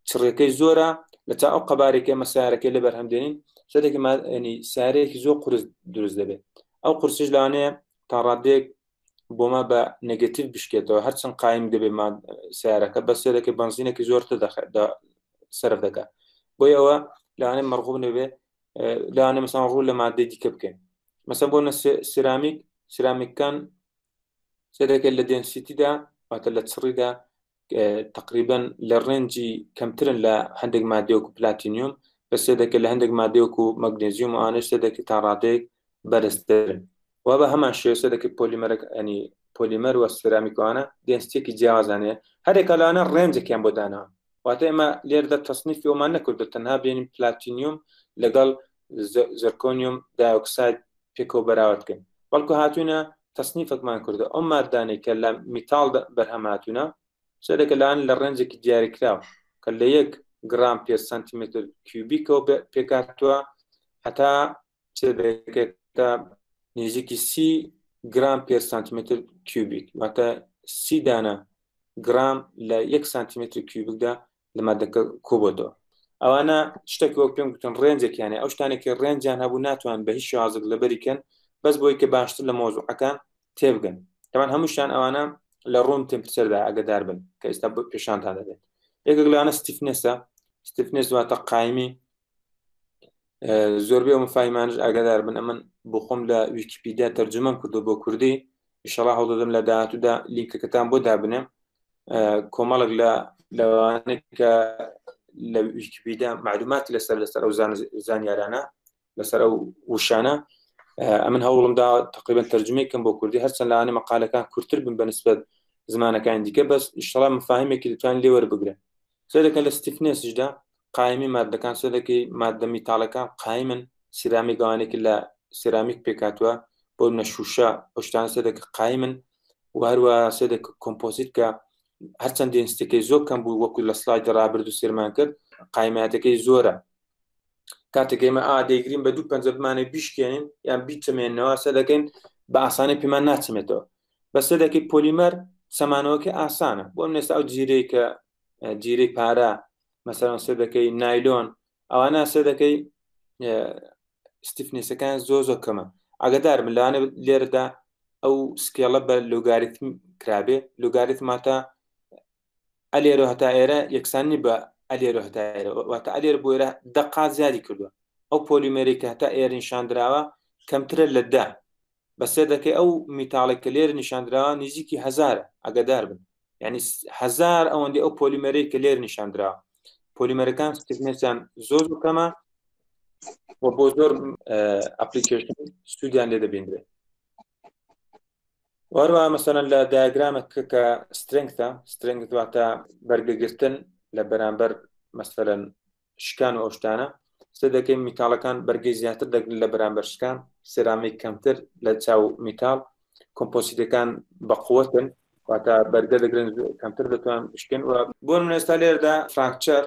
چڕەکەی زۆرە لە تا ئەو قەبارێکی ئەمە سارەکەی لە بەرهەم دێنین شتێکی ینی سارەیەکی زۆر قورس دروست دەبێت. ئەو قورسیش لەوانەیە تا ڕادەیەک بۆما بە negative بشکێتەوە، هەرچەند قایم دەبێت سیارەکە بە سێرەکە بەنزینێکی زۆرتر سەرف دەکات، بۆی ئەوە لەوانەیە مەرغوب نەبێ، لەوانەیە مەسەن ڕوو لە مادەی دیکە بکەین. مەسەن بۆ سیرامیک، سیرامیکەکان سێرەکە لە density دا واتە لە چڕیدا تقریبا لە range ی کەمترن لە هەندێک مادەیەک و پلاتینیوم، بە سێدەکە لە هەندێک مادەیەک و مەگنێزیوم و ئانش سێدەکە تا ڕادەیەک بەرزترن. وا بە هەمان شێوە سێدەکە پۆلیمەرەک ئەنی پۆلیمەر و سێرامیکوانە density ێکی جیاوازانەیە، هەرێکە لەوانە range ێکیان بۆ داناوە. واتە ئێمە لێرەدا تەسنیفی ئەومان نەکردو تەنها بێنین پلاتینیوم لەگەڵ zirconium dioxide پێکەوە بەراورد بکەین، بەڵکو هاتوونە تەسنیفێکمان کردو ئەو مادانەی کە لە میتاڵ بەرهەم هاتوونە سەرەکە لان لە range ێکی دیاریکراو کە لە یەک گرام پێ سانتیمتر cubic ەوە پێکاتوە هەتا تا نزیکی سی گرام پێ سانتیمتر cubic، واتە سی دانە گرام لە یەک سانتیمتر cubic دا لە مادەکە کۆبۆتەوە. ئەوانە شتێک وەک پێم گوتن range ێکیانە، ئەو شتانێکی range یان هەبوو ناتوان بە هیچ شێوازێک لەبەری کەن، بەس بۆی کە باشتر لە مۆزوعەکان تێبگەن. تەمان هەمووشیان ئەوانە لە room temperature دا ئەگەدار بن کە ئێستا پێشانتان دەبێت. یەکێک لەوانە stiffness ە، stiffness واتە قایمی. زۆربەی ئەو مفاهیمانش ئاگادار بن، ئەمن بۆ خۆم لە ویکیپیدیا تەرجمەم کردو بۆ کوردی، ئینشەڵا هەوڵدەدەم لە داهاتوودا لینکەکەتان بۆ دابنێم. کۆمەڵێک لە لەوانەیە کە لە ویکیپیدیا معلوماتی لەسەر لەسەر ئەو زانیارانە لەسەر ئەو وشانە ئەمن هەوڵمدا تقریبا تەرجمەی کەم بۆ کوردی، هەرچەند لەوانەیە مەقالەکان کورتتر بن بە نسبەت زمانەکانی دیکە، بەس ئینشەڵا مفاهیمێکی دەتوانن لێ وەربگرن. سەرەکە لە stiffness یشدا قایمی مادەکان سەرەکەی مادە میتاڵەکان قایمن، سیرامیک ئەوانێکی لە سیرامیک پێکاتوە بۆ نەشوشە ئەو شتانە سەرەکە قایمن، و هەروە سەرەکە composite کە هەرچەند density ەکەی زۆر کەم بوو وەکو لە سلاید ڕابردوو سێرمان کرد قایماتەکەی زۆرە. کاتێک ئێمە ئا دەیگرین بە دوو پەنجە بمانێ بیشکێنین یان بیچەمێنەوە سە دەکەین بە ئاسانی پێمان ناچمێتەوە. بەسە دەکەی پۆلیمەر چەمانەوەکە ئاسانە، بۆ منێستا ئەو جیرەی کە جیرەی پارە مەسەلەن سێ دەکەی نایلۆن ئەوانە سێ دەکەی stiffness ەکان زۆر زۆر کەمە. ئاگدار بن لەوانە لێرەدا ئەو scale ە بە لۆگاریتم کرابێ، لۆگاریتم واتە ئەلێرە هەتا ئێرە یەکسانی بە ئەلێرە هەتا ئێرە، واتە ئەلێرە بۆ ئێرە دەقات زیادی کردووە. ئەو پۆلیمەری کە هەتا ئێرە نیشاندراوە کەمترە لە دە، بە سێ دەکەی ئەو میتاڵێک کە لێرە نیشاندراوە نزیکی هەزارە، ئەگەدار بن یعنی هەزار ئەوەندی ئەو پۆلیمەرەی کە لێر نیشاندراوە. پۆلیمەرەکان stiffness یان زۆر زۆر کەمە و بۆ زۆر application سوودیان لێ دەبیندرێت. وەروە مەسەلەن لە دیاگرامە کە strength ە، strength واتە بەرگەگرتن لە بەرامبەر مەسەلەن شکان و ئەو شتانە، سێ دەکەی میتاڵەکان بەرگەی زیاتر دەگرن لە بەرامبەر شکان، سێرامیک کەمتر لە چاو میتاڵ، کۆمپۆسیتەکان بەقوەتن واتە بەرگە دەگرن کەمتر دەتوان بشکن. و بۆ من ئێستا لێرەدا fracture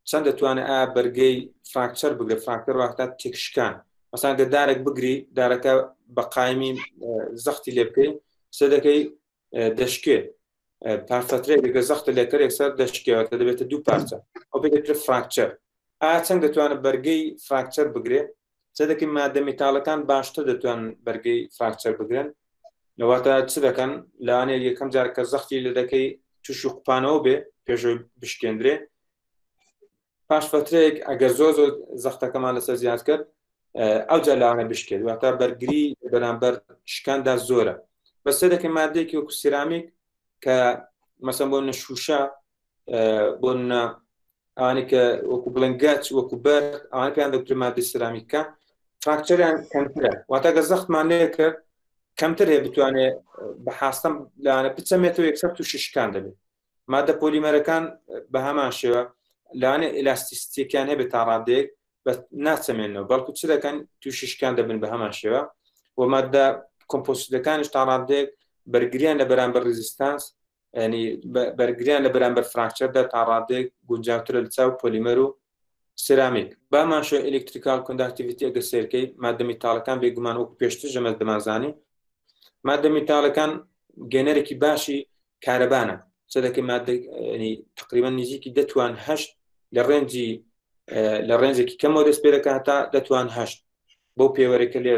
چەند دەتوانێت ئا بەرگەی fracture بگرێت، fracture واتە تێکشکان. مەسەلەن گەر دارێک بگری دارەکە بە قایمی زەختی لێ بکەی سێ دەکەی دەشکێ، پارچەترێک لەگە زەختە لێکەر یەکسەر دەشکێوە دەبێتە دوو پارچە، ئەو پێ fracture. ئا چەند دەتوانێت بەرگەی fracture بگرێ؟ چە دەکەی مادە میتاڵەکان باشتر دەتوان بەرگەی fracture بگرن. لەواتە چ دەکەن؟ لەوانەیە یەکەم جار کە زەختی لە دەکەی تووشی قوپانەوە بێ پێشەوەی بشکێندرێ، پاش فترەیەک ئەگەر زۆر زۆر زەختەکەمان لەسەر زیاد کرد ئەو جا لەوانە بشکێت، واتە بەرگری بەرامبەر شکاندا زۆرە. بەسەر دەکەی مادەیەکی وەکو سیرامیک کە مەسەن بۆ نەشوشە بۆ ئەوانەی کە وەکو بڵێن گەچ وەکو بەرد ئەوانە پێیان دەگوترێت مادەی سیرامیکە، fracture یان کەمترە، واتە گەر زەختمان لێ کرد کەمتر هەیە بتوانێت بە حاستەم لەوانە بچەمێتەوە یەکسەر تووشی شکان دەبێت. مادە پۆلیمەرەکان بە هەمان شێوە لەوانەیە elasticity ەکیان هەبێت تا ڕادەیەک بە ناچەمێنەوە، بەڵکو چ دەکەن تووشی شکان دەبن بە هەمان شێوە. و مادە composite ەکانیش تا ڕادەیەک بەرگریان لە بەرامبەر resistance، ینی بەرگریان لە بەرامبەر fracture دا تا ڕادەیەک گونجاوترە لە چاو پۆلیمەر و سێرامیک. بامان شێوە electrical conductivity ئەگەر سێرکەی مادە میتاڵەکان بێگومان وەکو پێشتر ژەمە دەمانزانی مادە میتاڵەکان گەنەرێکی باشی کارەبانە، سەدەکە مادە ینی تقریبا نزیکی دەتوان هەشت لە ڕێنجی لە ڕێنجێکی کەمەوە دەست پێ دەکات تا دەتوان هەشت بەو پێوەرێکە لێ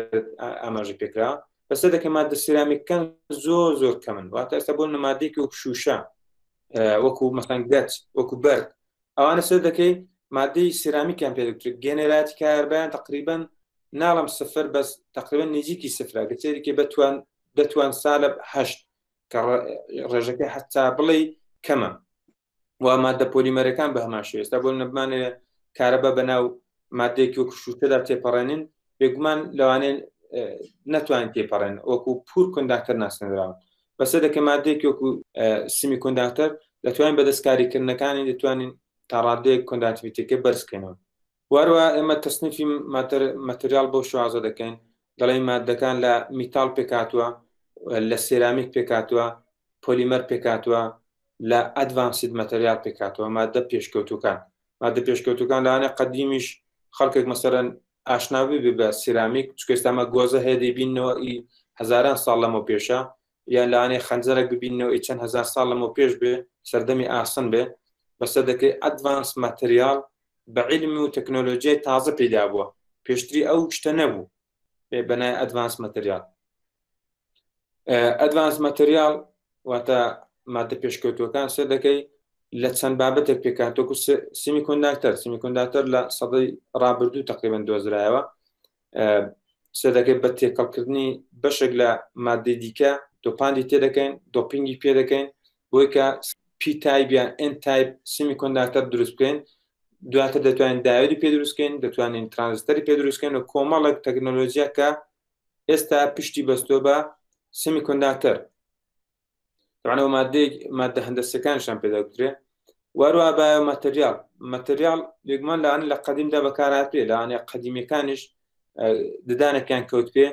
ئاماژە پێکرا. بەسەر دەکە مادە سیرامیکەکان زۆر زۆر کەمن، واتە ئێستا بۆ نمادێکی وەک شوشە، وەکو مەسەن گەچ، وەکو بەرد، ئەوانە سەر دەکەی مادەی سیرامیکیان پێ دەکرێت. گەنەراتی کاربیان تقریبا ناڵم سفر، بەس تقریبا نزیکی سفرە، گەچێکی بەتوان دەتوان سالب هەشت کە ڕێژەکە حتا بڵێ کەمە. و مادە پۆلیمەرەکان بە هەمان شێوە ئێستا بۆ نەبمانەوێ کارەبا بەناو مادەیەکی وەکو شوشەدا تێپەڕێنین، بێگومان لەوانەیە نەتوانین تێپەڕێن، وەکو poor conductor ناسێنراون. بەسەر دەکە مادەیەکی وەکو semiconductor دەتوانین بە دەستکاریکردنەکانی دەتوانین تا ڕادەیەک conductivity ەکە بەرزکەینەوە. واروە ئێمە تەسنیفی material بەو شێوازە دەکەین، دەڵێن مادەکان لە میتاڵ پێکاتوە، لە سێرامیک پێکاتوە، پۆلیمەر پێکاتوە، لە advanced material پێکاتوە، مادە پێشکەوتوەکان. مادە پێشکەوتوەکان لەوانەیە قەدیمیش خەڵکێک مەسەرەن ئاشنا ببێ بە سێرامیک، چونکە ئێستا ئەمە گۆزە هەیە دەیبیننەوە ئی هەزاران ساڵ لەمەو پێشە، یان لەوانەیە خەنجەرێک ببیننەوە ئی چەند هەزار ساڵ لەمەو پێش بێ، سەردەمی ئاسن بێ. بەسەر دەکەی advanced material بە عیلم و تەکنۆلۆژیای تازە پەیدا بووە، پێشتری ئەو شتە نەبوو بەنای advanced material. advanced material واتە مادە پێشکەوتوەکان سێ دەکەی لە چەند بابەتێک پێکاتۆکو semiconductor. semiconductor لە سەدەی ڕابردوو تقریبا دۆزرایەوە. سێ دەکەی بە تێکەڵکردنی بەشێک لە مادەی دیکە dopant ی تێ دەکەین، doping ی پێ دەکەین بۆی کە P type یان N type semiconductor دروست بکەین. دواتر دەتوانین دایۆدی پێ دروستکەین، دەتوانین ترانزستەری پێ دروستکەین و کۆمەڵێک تەکنۆلۆژیا کە ئێستا پشتی بەستۆ بە semiconductor. طبعا مادەیەک مادە هەندەسەکانشان پێ دەگوترێ. واروە biomaterial، material بێگومان لەوانە لە قەدیمدا بەکارهاتوێ، لەوانەیە قەدیمیەکانیش ددانێکیان کەوت پێ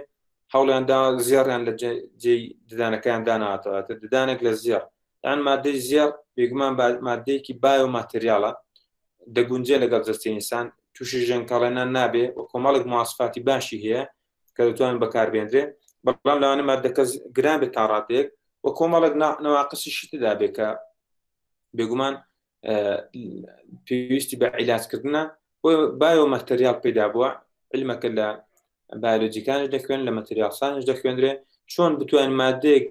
هەوڵیان دا زێڕیان لە جێی ددانەکەیان داناتەوە، ددانێک لە زێڕ. یان مادەی زێڕ بێگومان مادەیەکی biomaterial ە، دەگونجێ لەگەڵ جەستەی ئینسان، تووشی ژەنکەڵێنان نابێ و کۆمەڵێک مواسفاتی باشی هەیە کە دەتوانن بەکاربێنرێ. بەڵام لەوانە مادەکە گران بێت تا ڕادەیەک و کۆمەڵێک نەواقسیشی تێدا بێ کە بێگومان پێویستی بە عیلاجکردنە. بۆ biomaterial پەیدا بووە، علمەکە لە بایۆلۆجیکانش دەخوێن، لە material سانش دەخوێندرێ، چۆن بتوانین مادەیەک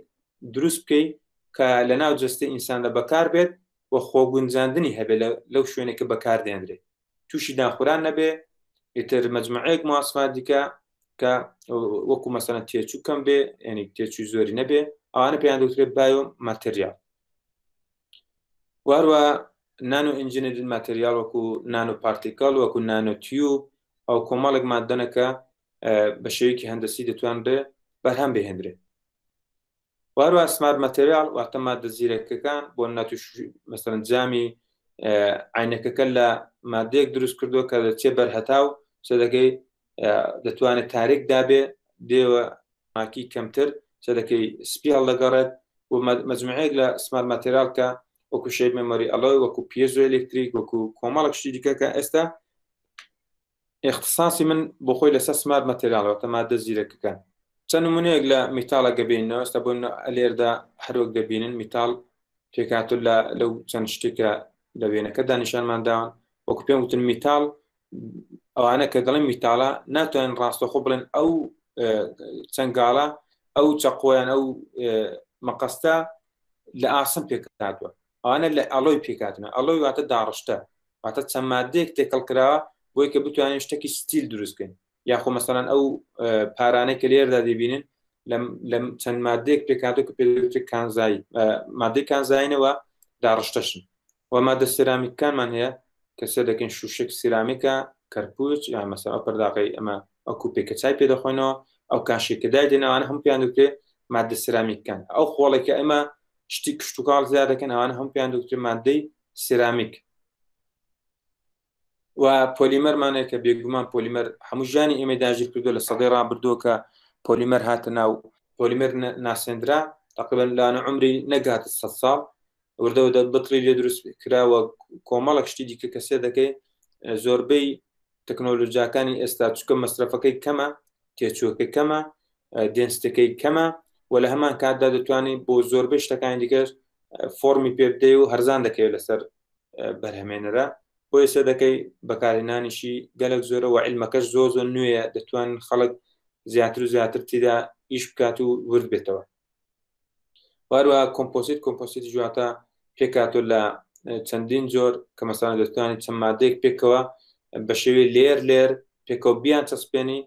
دروست بکەی کە لە ناو جەستەی ئینساندا بەکار بێت و خۆگونجاندنی هەبێت لەو شوێنێک کە بەکاردێنرێت، تووشی داخوران نەبێ. ئیتر مەجموعەیەک مواسفات دیکە کە وەکو مەسەلەن تێچوو کەم بێ، یعنی تێچووی زۆری نەبێ، ئەوانە پێیان دەوترێت biomaterial. واروە nano engineered material وەکو nanoparticle، وەکو nanotube، ئەو کۆمەڵێک مادەنەکە بە شێوەیەکی هەندەسی دەتوانرێ بەرهەم بهێنرێ. واروە smart material واتە مادە زیرەکەکان، بۆ ناتوش مەسەلەن جامی عینەکەکە لە مادەیەک دروست کردووە کە دەچێ بەرهەتاو سەدەکەی دەتوانێت تاریک دابێ دێوە ماکی کەمتر سەدەکەی سپی هەڵدەگەڕێت. و مەجموعەیەک لە smart material کە وەکو shape memory alloy، وەکو piezoelectric، وەکو کۆمەڵێک شتی دیکە کە ئێستا اختصاصی من بۆ خۆی لەسەر smart material واتە مادە زیرەکەکان. چەند نمونەیەک لە میتاڵە گەبینەوە ئێستا بۆ لێردا هەروەک دەبینن میتاڵ پێکاتو لە لەو چەند شتێکە لە وێنەکەدا نیشانمان داون. وەکو پێم وتن میتاڵ ئەوانە کە دەڵێن میتاڵە ناتوانن ڕاستەخۆ بڵێن ئەو چەنگاڵە ئەو چەقۆیان ئەو مەقەستە لە ئاسن پێکهاتووە، ئەوانە لە alloy پێکهاتنە. alloy واتە داڕشتە، واتە چەند مادەیەک تێکەڵ کراوە بۆی کە بتوانین شتێکی steel دروست بکەین. یاخۆ مەسەلەن ئەو پارانەی کە لێرەدا دەبینن لەم چەند مادەیەک پێکهاتووە کە پێدەوترێت کانزایی، مادەی کانزایینەوە داڕشتەشن. و مادە سێرامیکەکانمان هەیە کە سێ دەکەین شوشێک سیرامیکە، کەرپوچ، یان مەسەلەن ئەو پەرداقەی ئەمە ئەو کوپێک کە چای پێ دەخۆینەوە، ئەو کاشی کە دایدێن ئەوانە هەموو پێیان دەوترێ مادە سرامیکەکان. ئەو خۆڵێک کە ئێمە شتی کشتوکاڵ زیاد دەکەن ئەوانە هەموو پێیان دەوترێ مادەی سرامیک. و پۆلیمەرمانەیە کە بێگومان پۆلیمەر هەموو ژیانی ئێمەی داگیر کردو لە سەدەی ڕابردووە کە پۆلیمەر هاتە ناو پۆلیمەر ناسێندرا تقریبا لانە عمری نەگاتە 100 ساڵ وردە وردە بتڵی لێ دروست کراوە کۆمەڵک شتی دیکە کە سێ دەکەی زۆربەی تەکنۆلۆژیاکانی ئێستا چکە مەسرەفەکەی کەمە تێچووەکەی کەمە دێنستەکەی کەمە و لە هەمان کاتدا دەتوانانی بۆ زۆربەی شتەکانی دیکەش فۆرمی پێ بدەی و هەرزان دەکەوێت لەسەر بەرهەمێنەرە بۆ ئێستا دەکەی بەکارهێنانیشی گەلک زۆرە و علمەکەش زۆر زۆر نوێیە دەتوان خەڵک زیاتر و زیاتر تیدا ئیش بکات و ورد بێتەوە. واروە کۆمپۆسیت کۆمپۆسیت جواتە پێکاتۆ لە چەندین جۆر کە مەسانە دەتوانانی چەند مادەیەک پێکەوە بە شێوەی لێر لێر پێکەوە بیان چەسپێنی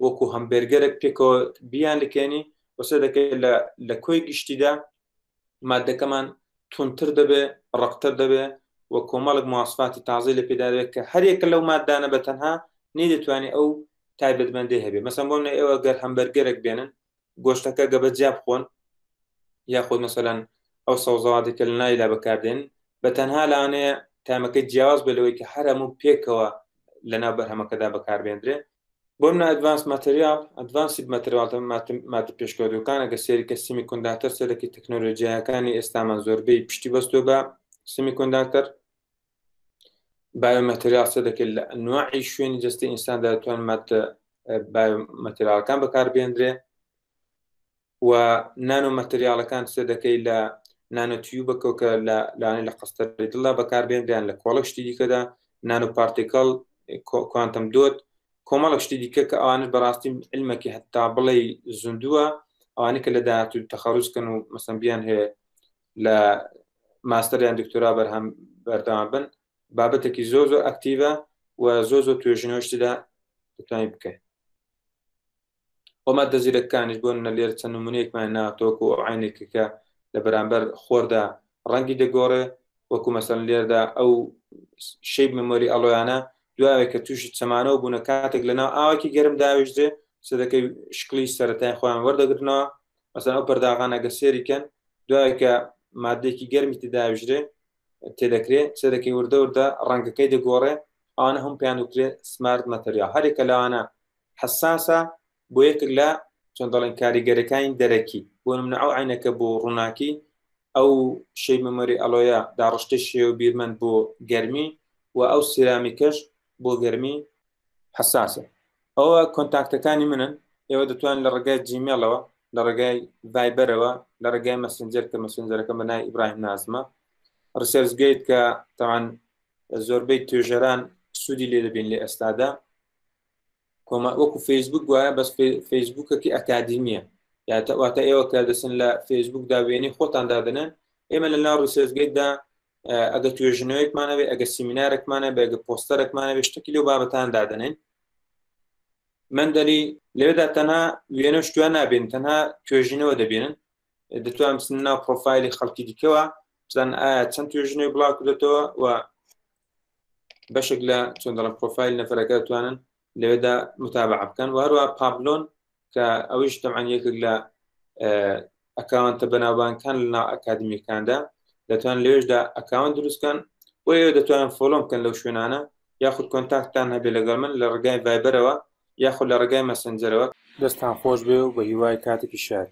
وەکو هەمبێرگەرێک پێکەوە بیان لکێنی وەسە دەکەێت لە کۆی گشتیدا مادەکەمان تونتر دەبێ ڕقتر دەبێ و کۆمەڵک مواسفاتی تازەی لە پێدا دەبێت کە هەر یەکە لەو مادانە بە تەنها نەیدەتوانێت ئەو تایبەتمەندی هەبێ. مەسەن بۆ نمونە ئێوە گەر هەمبەرگەرێک بێنن گۆشتەکە گە بە جیا بخۆن یاخود مەسەلەن ئەو سەوزەواتێک کە لە ناویدا بەکاردێن بە تەنها لەوانەیە تامەکەی جیاواز بێ لەوەی کە هەر هەموو پێکەوە لەناو بەرهەمەکەدا بەکاربێندرێ. بۆ منە advanced material، advanced material مادە پێشکەوتوەکان ئەگەر سێری کە semiconductor سەرەکی تەکنۆلۆژیاکانی ئێستامان زۆربەی پشتی بەستووە بە semiconductor. biomaterial سەرەکی لە ئەنواعی شوێنی جەستەی ئینساندا دەتوان مادە biomaterial ەکان بەکاربێندرێ و nano material ەکان سێ دەکەی لە nano tube ەکەوە کە لە لانەی لە قەستەری دڵدا بەکاربێنریان لە کۆڵک شتی دیکەدا nano particle quantum dot کۆمەڵک شتی دیکە کە ئەوانش بەڕاستی علمێکی هەتا بڵێ زیندووە ئەوانەی کە لە داهاتوو تەخەروج کەن و مەسەن بیان هەیە لە ماستەر یان دکتۆرا بەرهەم بەردەوام بن بابەتێکی زۆر زۆر active ە و زۆر زۆر توێژینەوەش تێدا دەتوانین بکەین. و مادە زیرەکانیش بۆ نمونە لێرە چەند نمونەیەکمان ناتۆک و ئەو عینێکە کە لە بەرامبەر خۆردا ڕەنگی دەگۆڕێ وەکو مەسەن لێردا ئەو shape memory alloy انە دوایە کە تووشی چەمانەوە بوونە کاتێک لەناو ئاوێکی گەرم داوێژرێ سەدەکەی شکلی سەتای خۆیان وەردەگرنەوە. مەسەن ئەو پەرداغانە گە سێری کەن دوایە کە مادەیەکی گەرمی تێداویژرێ تێدەکرێ سەرەکەی وردە وردە ڕەنگەکەی دەگۆڕێ. ئەوانە هەم پێیان وترێ smart material. هەرێکە لەوانە حساسە بۆ یەکێک لە چۆن دەڵێن کاریگەرەکانی دەرەکی، بۆ نمونە ئەو عینەکە بۆ ڕووناکی، ئەو shape memory alloy ە داڕشتەی شێوە بیرمەند بۆ گەرمی و ئەو سیرامیکەش بۆ گەرمی حساسە. ئەوە contact ەکانی منن، ئێوە دەتوان لە ڕێگای جیمێڵەوە، لە ڕێگای ڤایبەرەوە، لە ڕێگای مەسنجەر کە مەسنجەرەکە بە ناوی ئیبراهیم نازمە، ResearchGate کە تەوان زۆربەی توێژەران سوودی لێ دەبین لە ئێستادا، کۆما وەکو فەیسبوک وایە بەس فەیسبوکەکی ئەکادیمیە، واتە ئێوە کە دەچن لە فەیسبوکدا وێنەی خۆتان دادەنێن، ئێمە لە ناو ResearchGate دا ئەگە توێژینەوەیەکمان هەبێ، ئەگە سیمینارێکمان هەبێ، ئەگە پۆستەرێکمان هەبێ، شتێکی لەو بابەتان دادەنێن. Mendeley لەوێدا تەنها وێنە شتوان نابێن، تەنها توێژینەوە دەبینن، دەتوان بچن ناو پرۆفایلی خەڵکی دیکەوە بزانن ئایا چەند توێژینەوەی بڵاو کردێتەوە و بەشێک لە چۆن دەڵێن پرۆفایل نەفەرەکە دەتوانن لەوێدا متابعە بکەن. و هەروە Publons کە ئەویش تەمان یەکێک لە account ە بەناوبانگەکان لە ناو ئەکادمیەکاندا دەتوان لەوێشدا account دروستکەن بۆ ئێوە دەتوانن follow م بکەن لەو شوێنانە یاخود contact تان هەبێ لەگەڵ من لە ڕێگای ڤایبەرەوە یاخود لە ڕێگای مەسنجەرەوە. دەستتان خۆش بێ و بە هیوای کاتێکی شاد.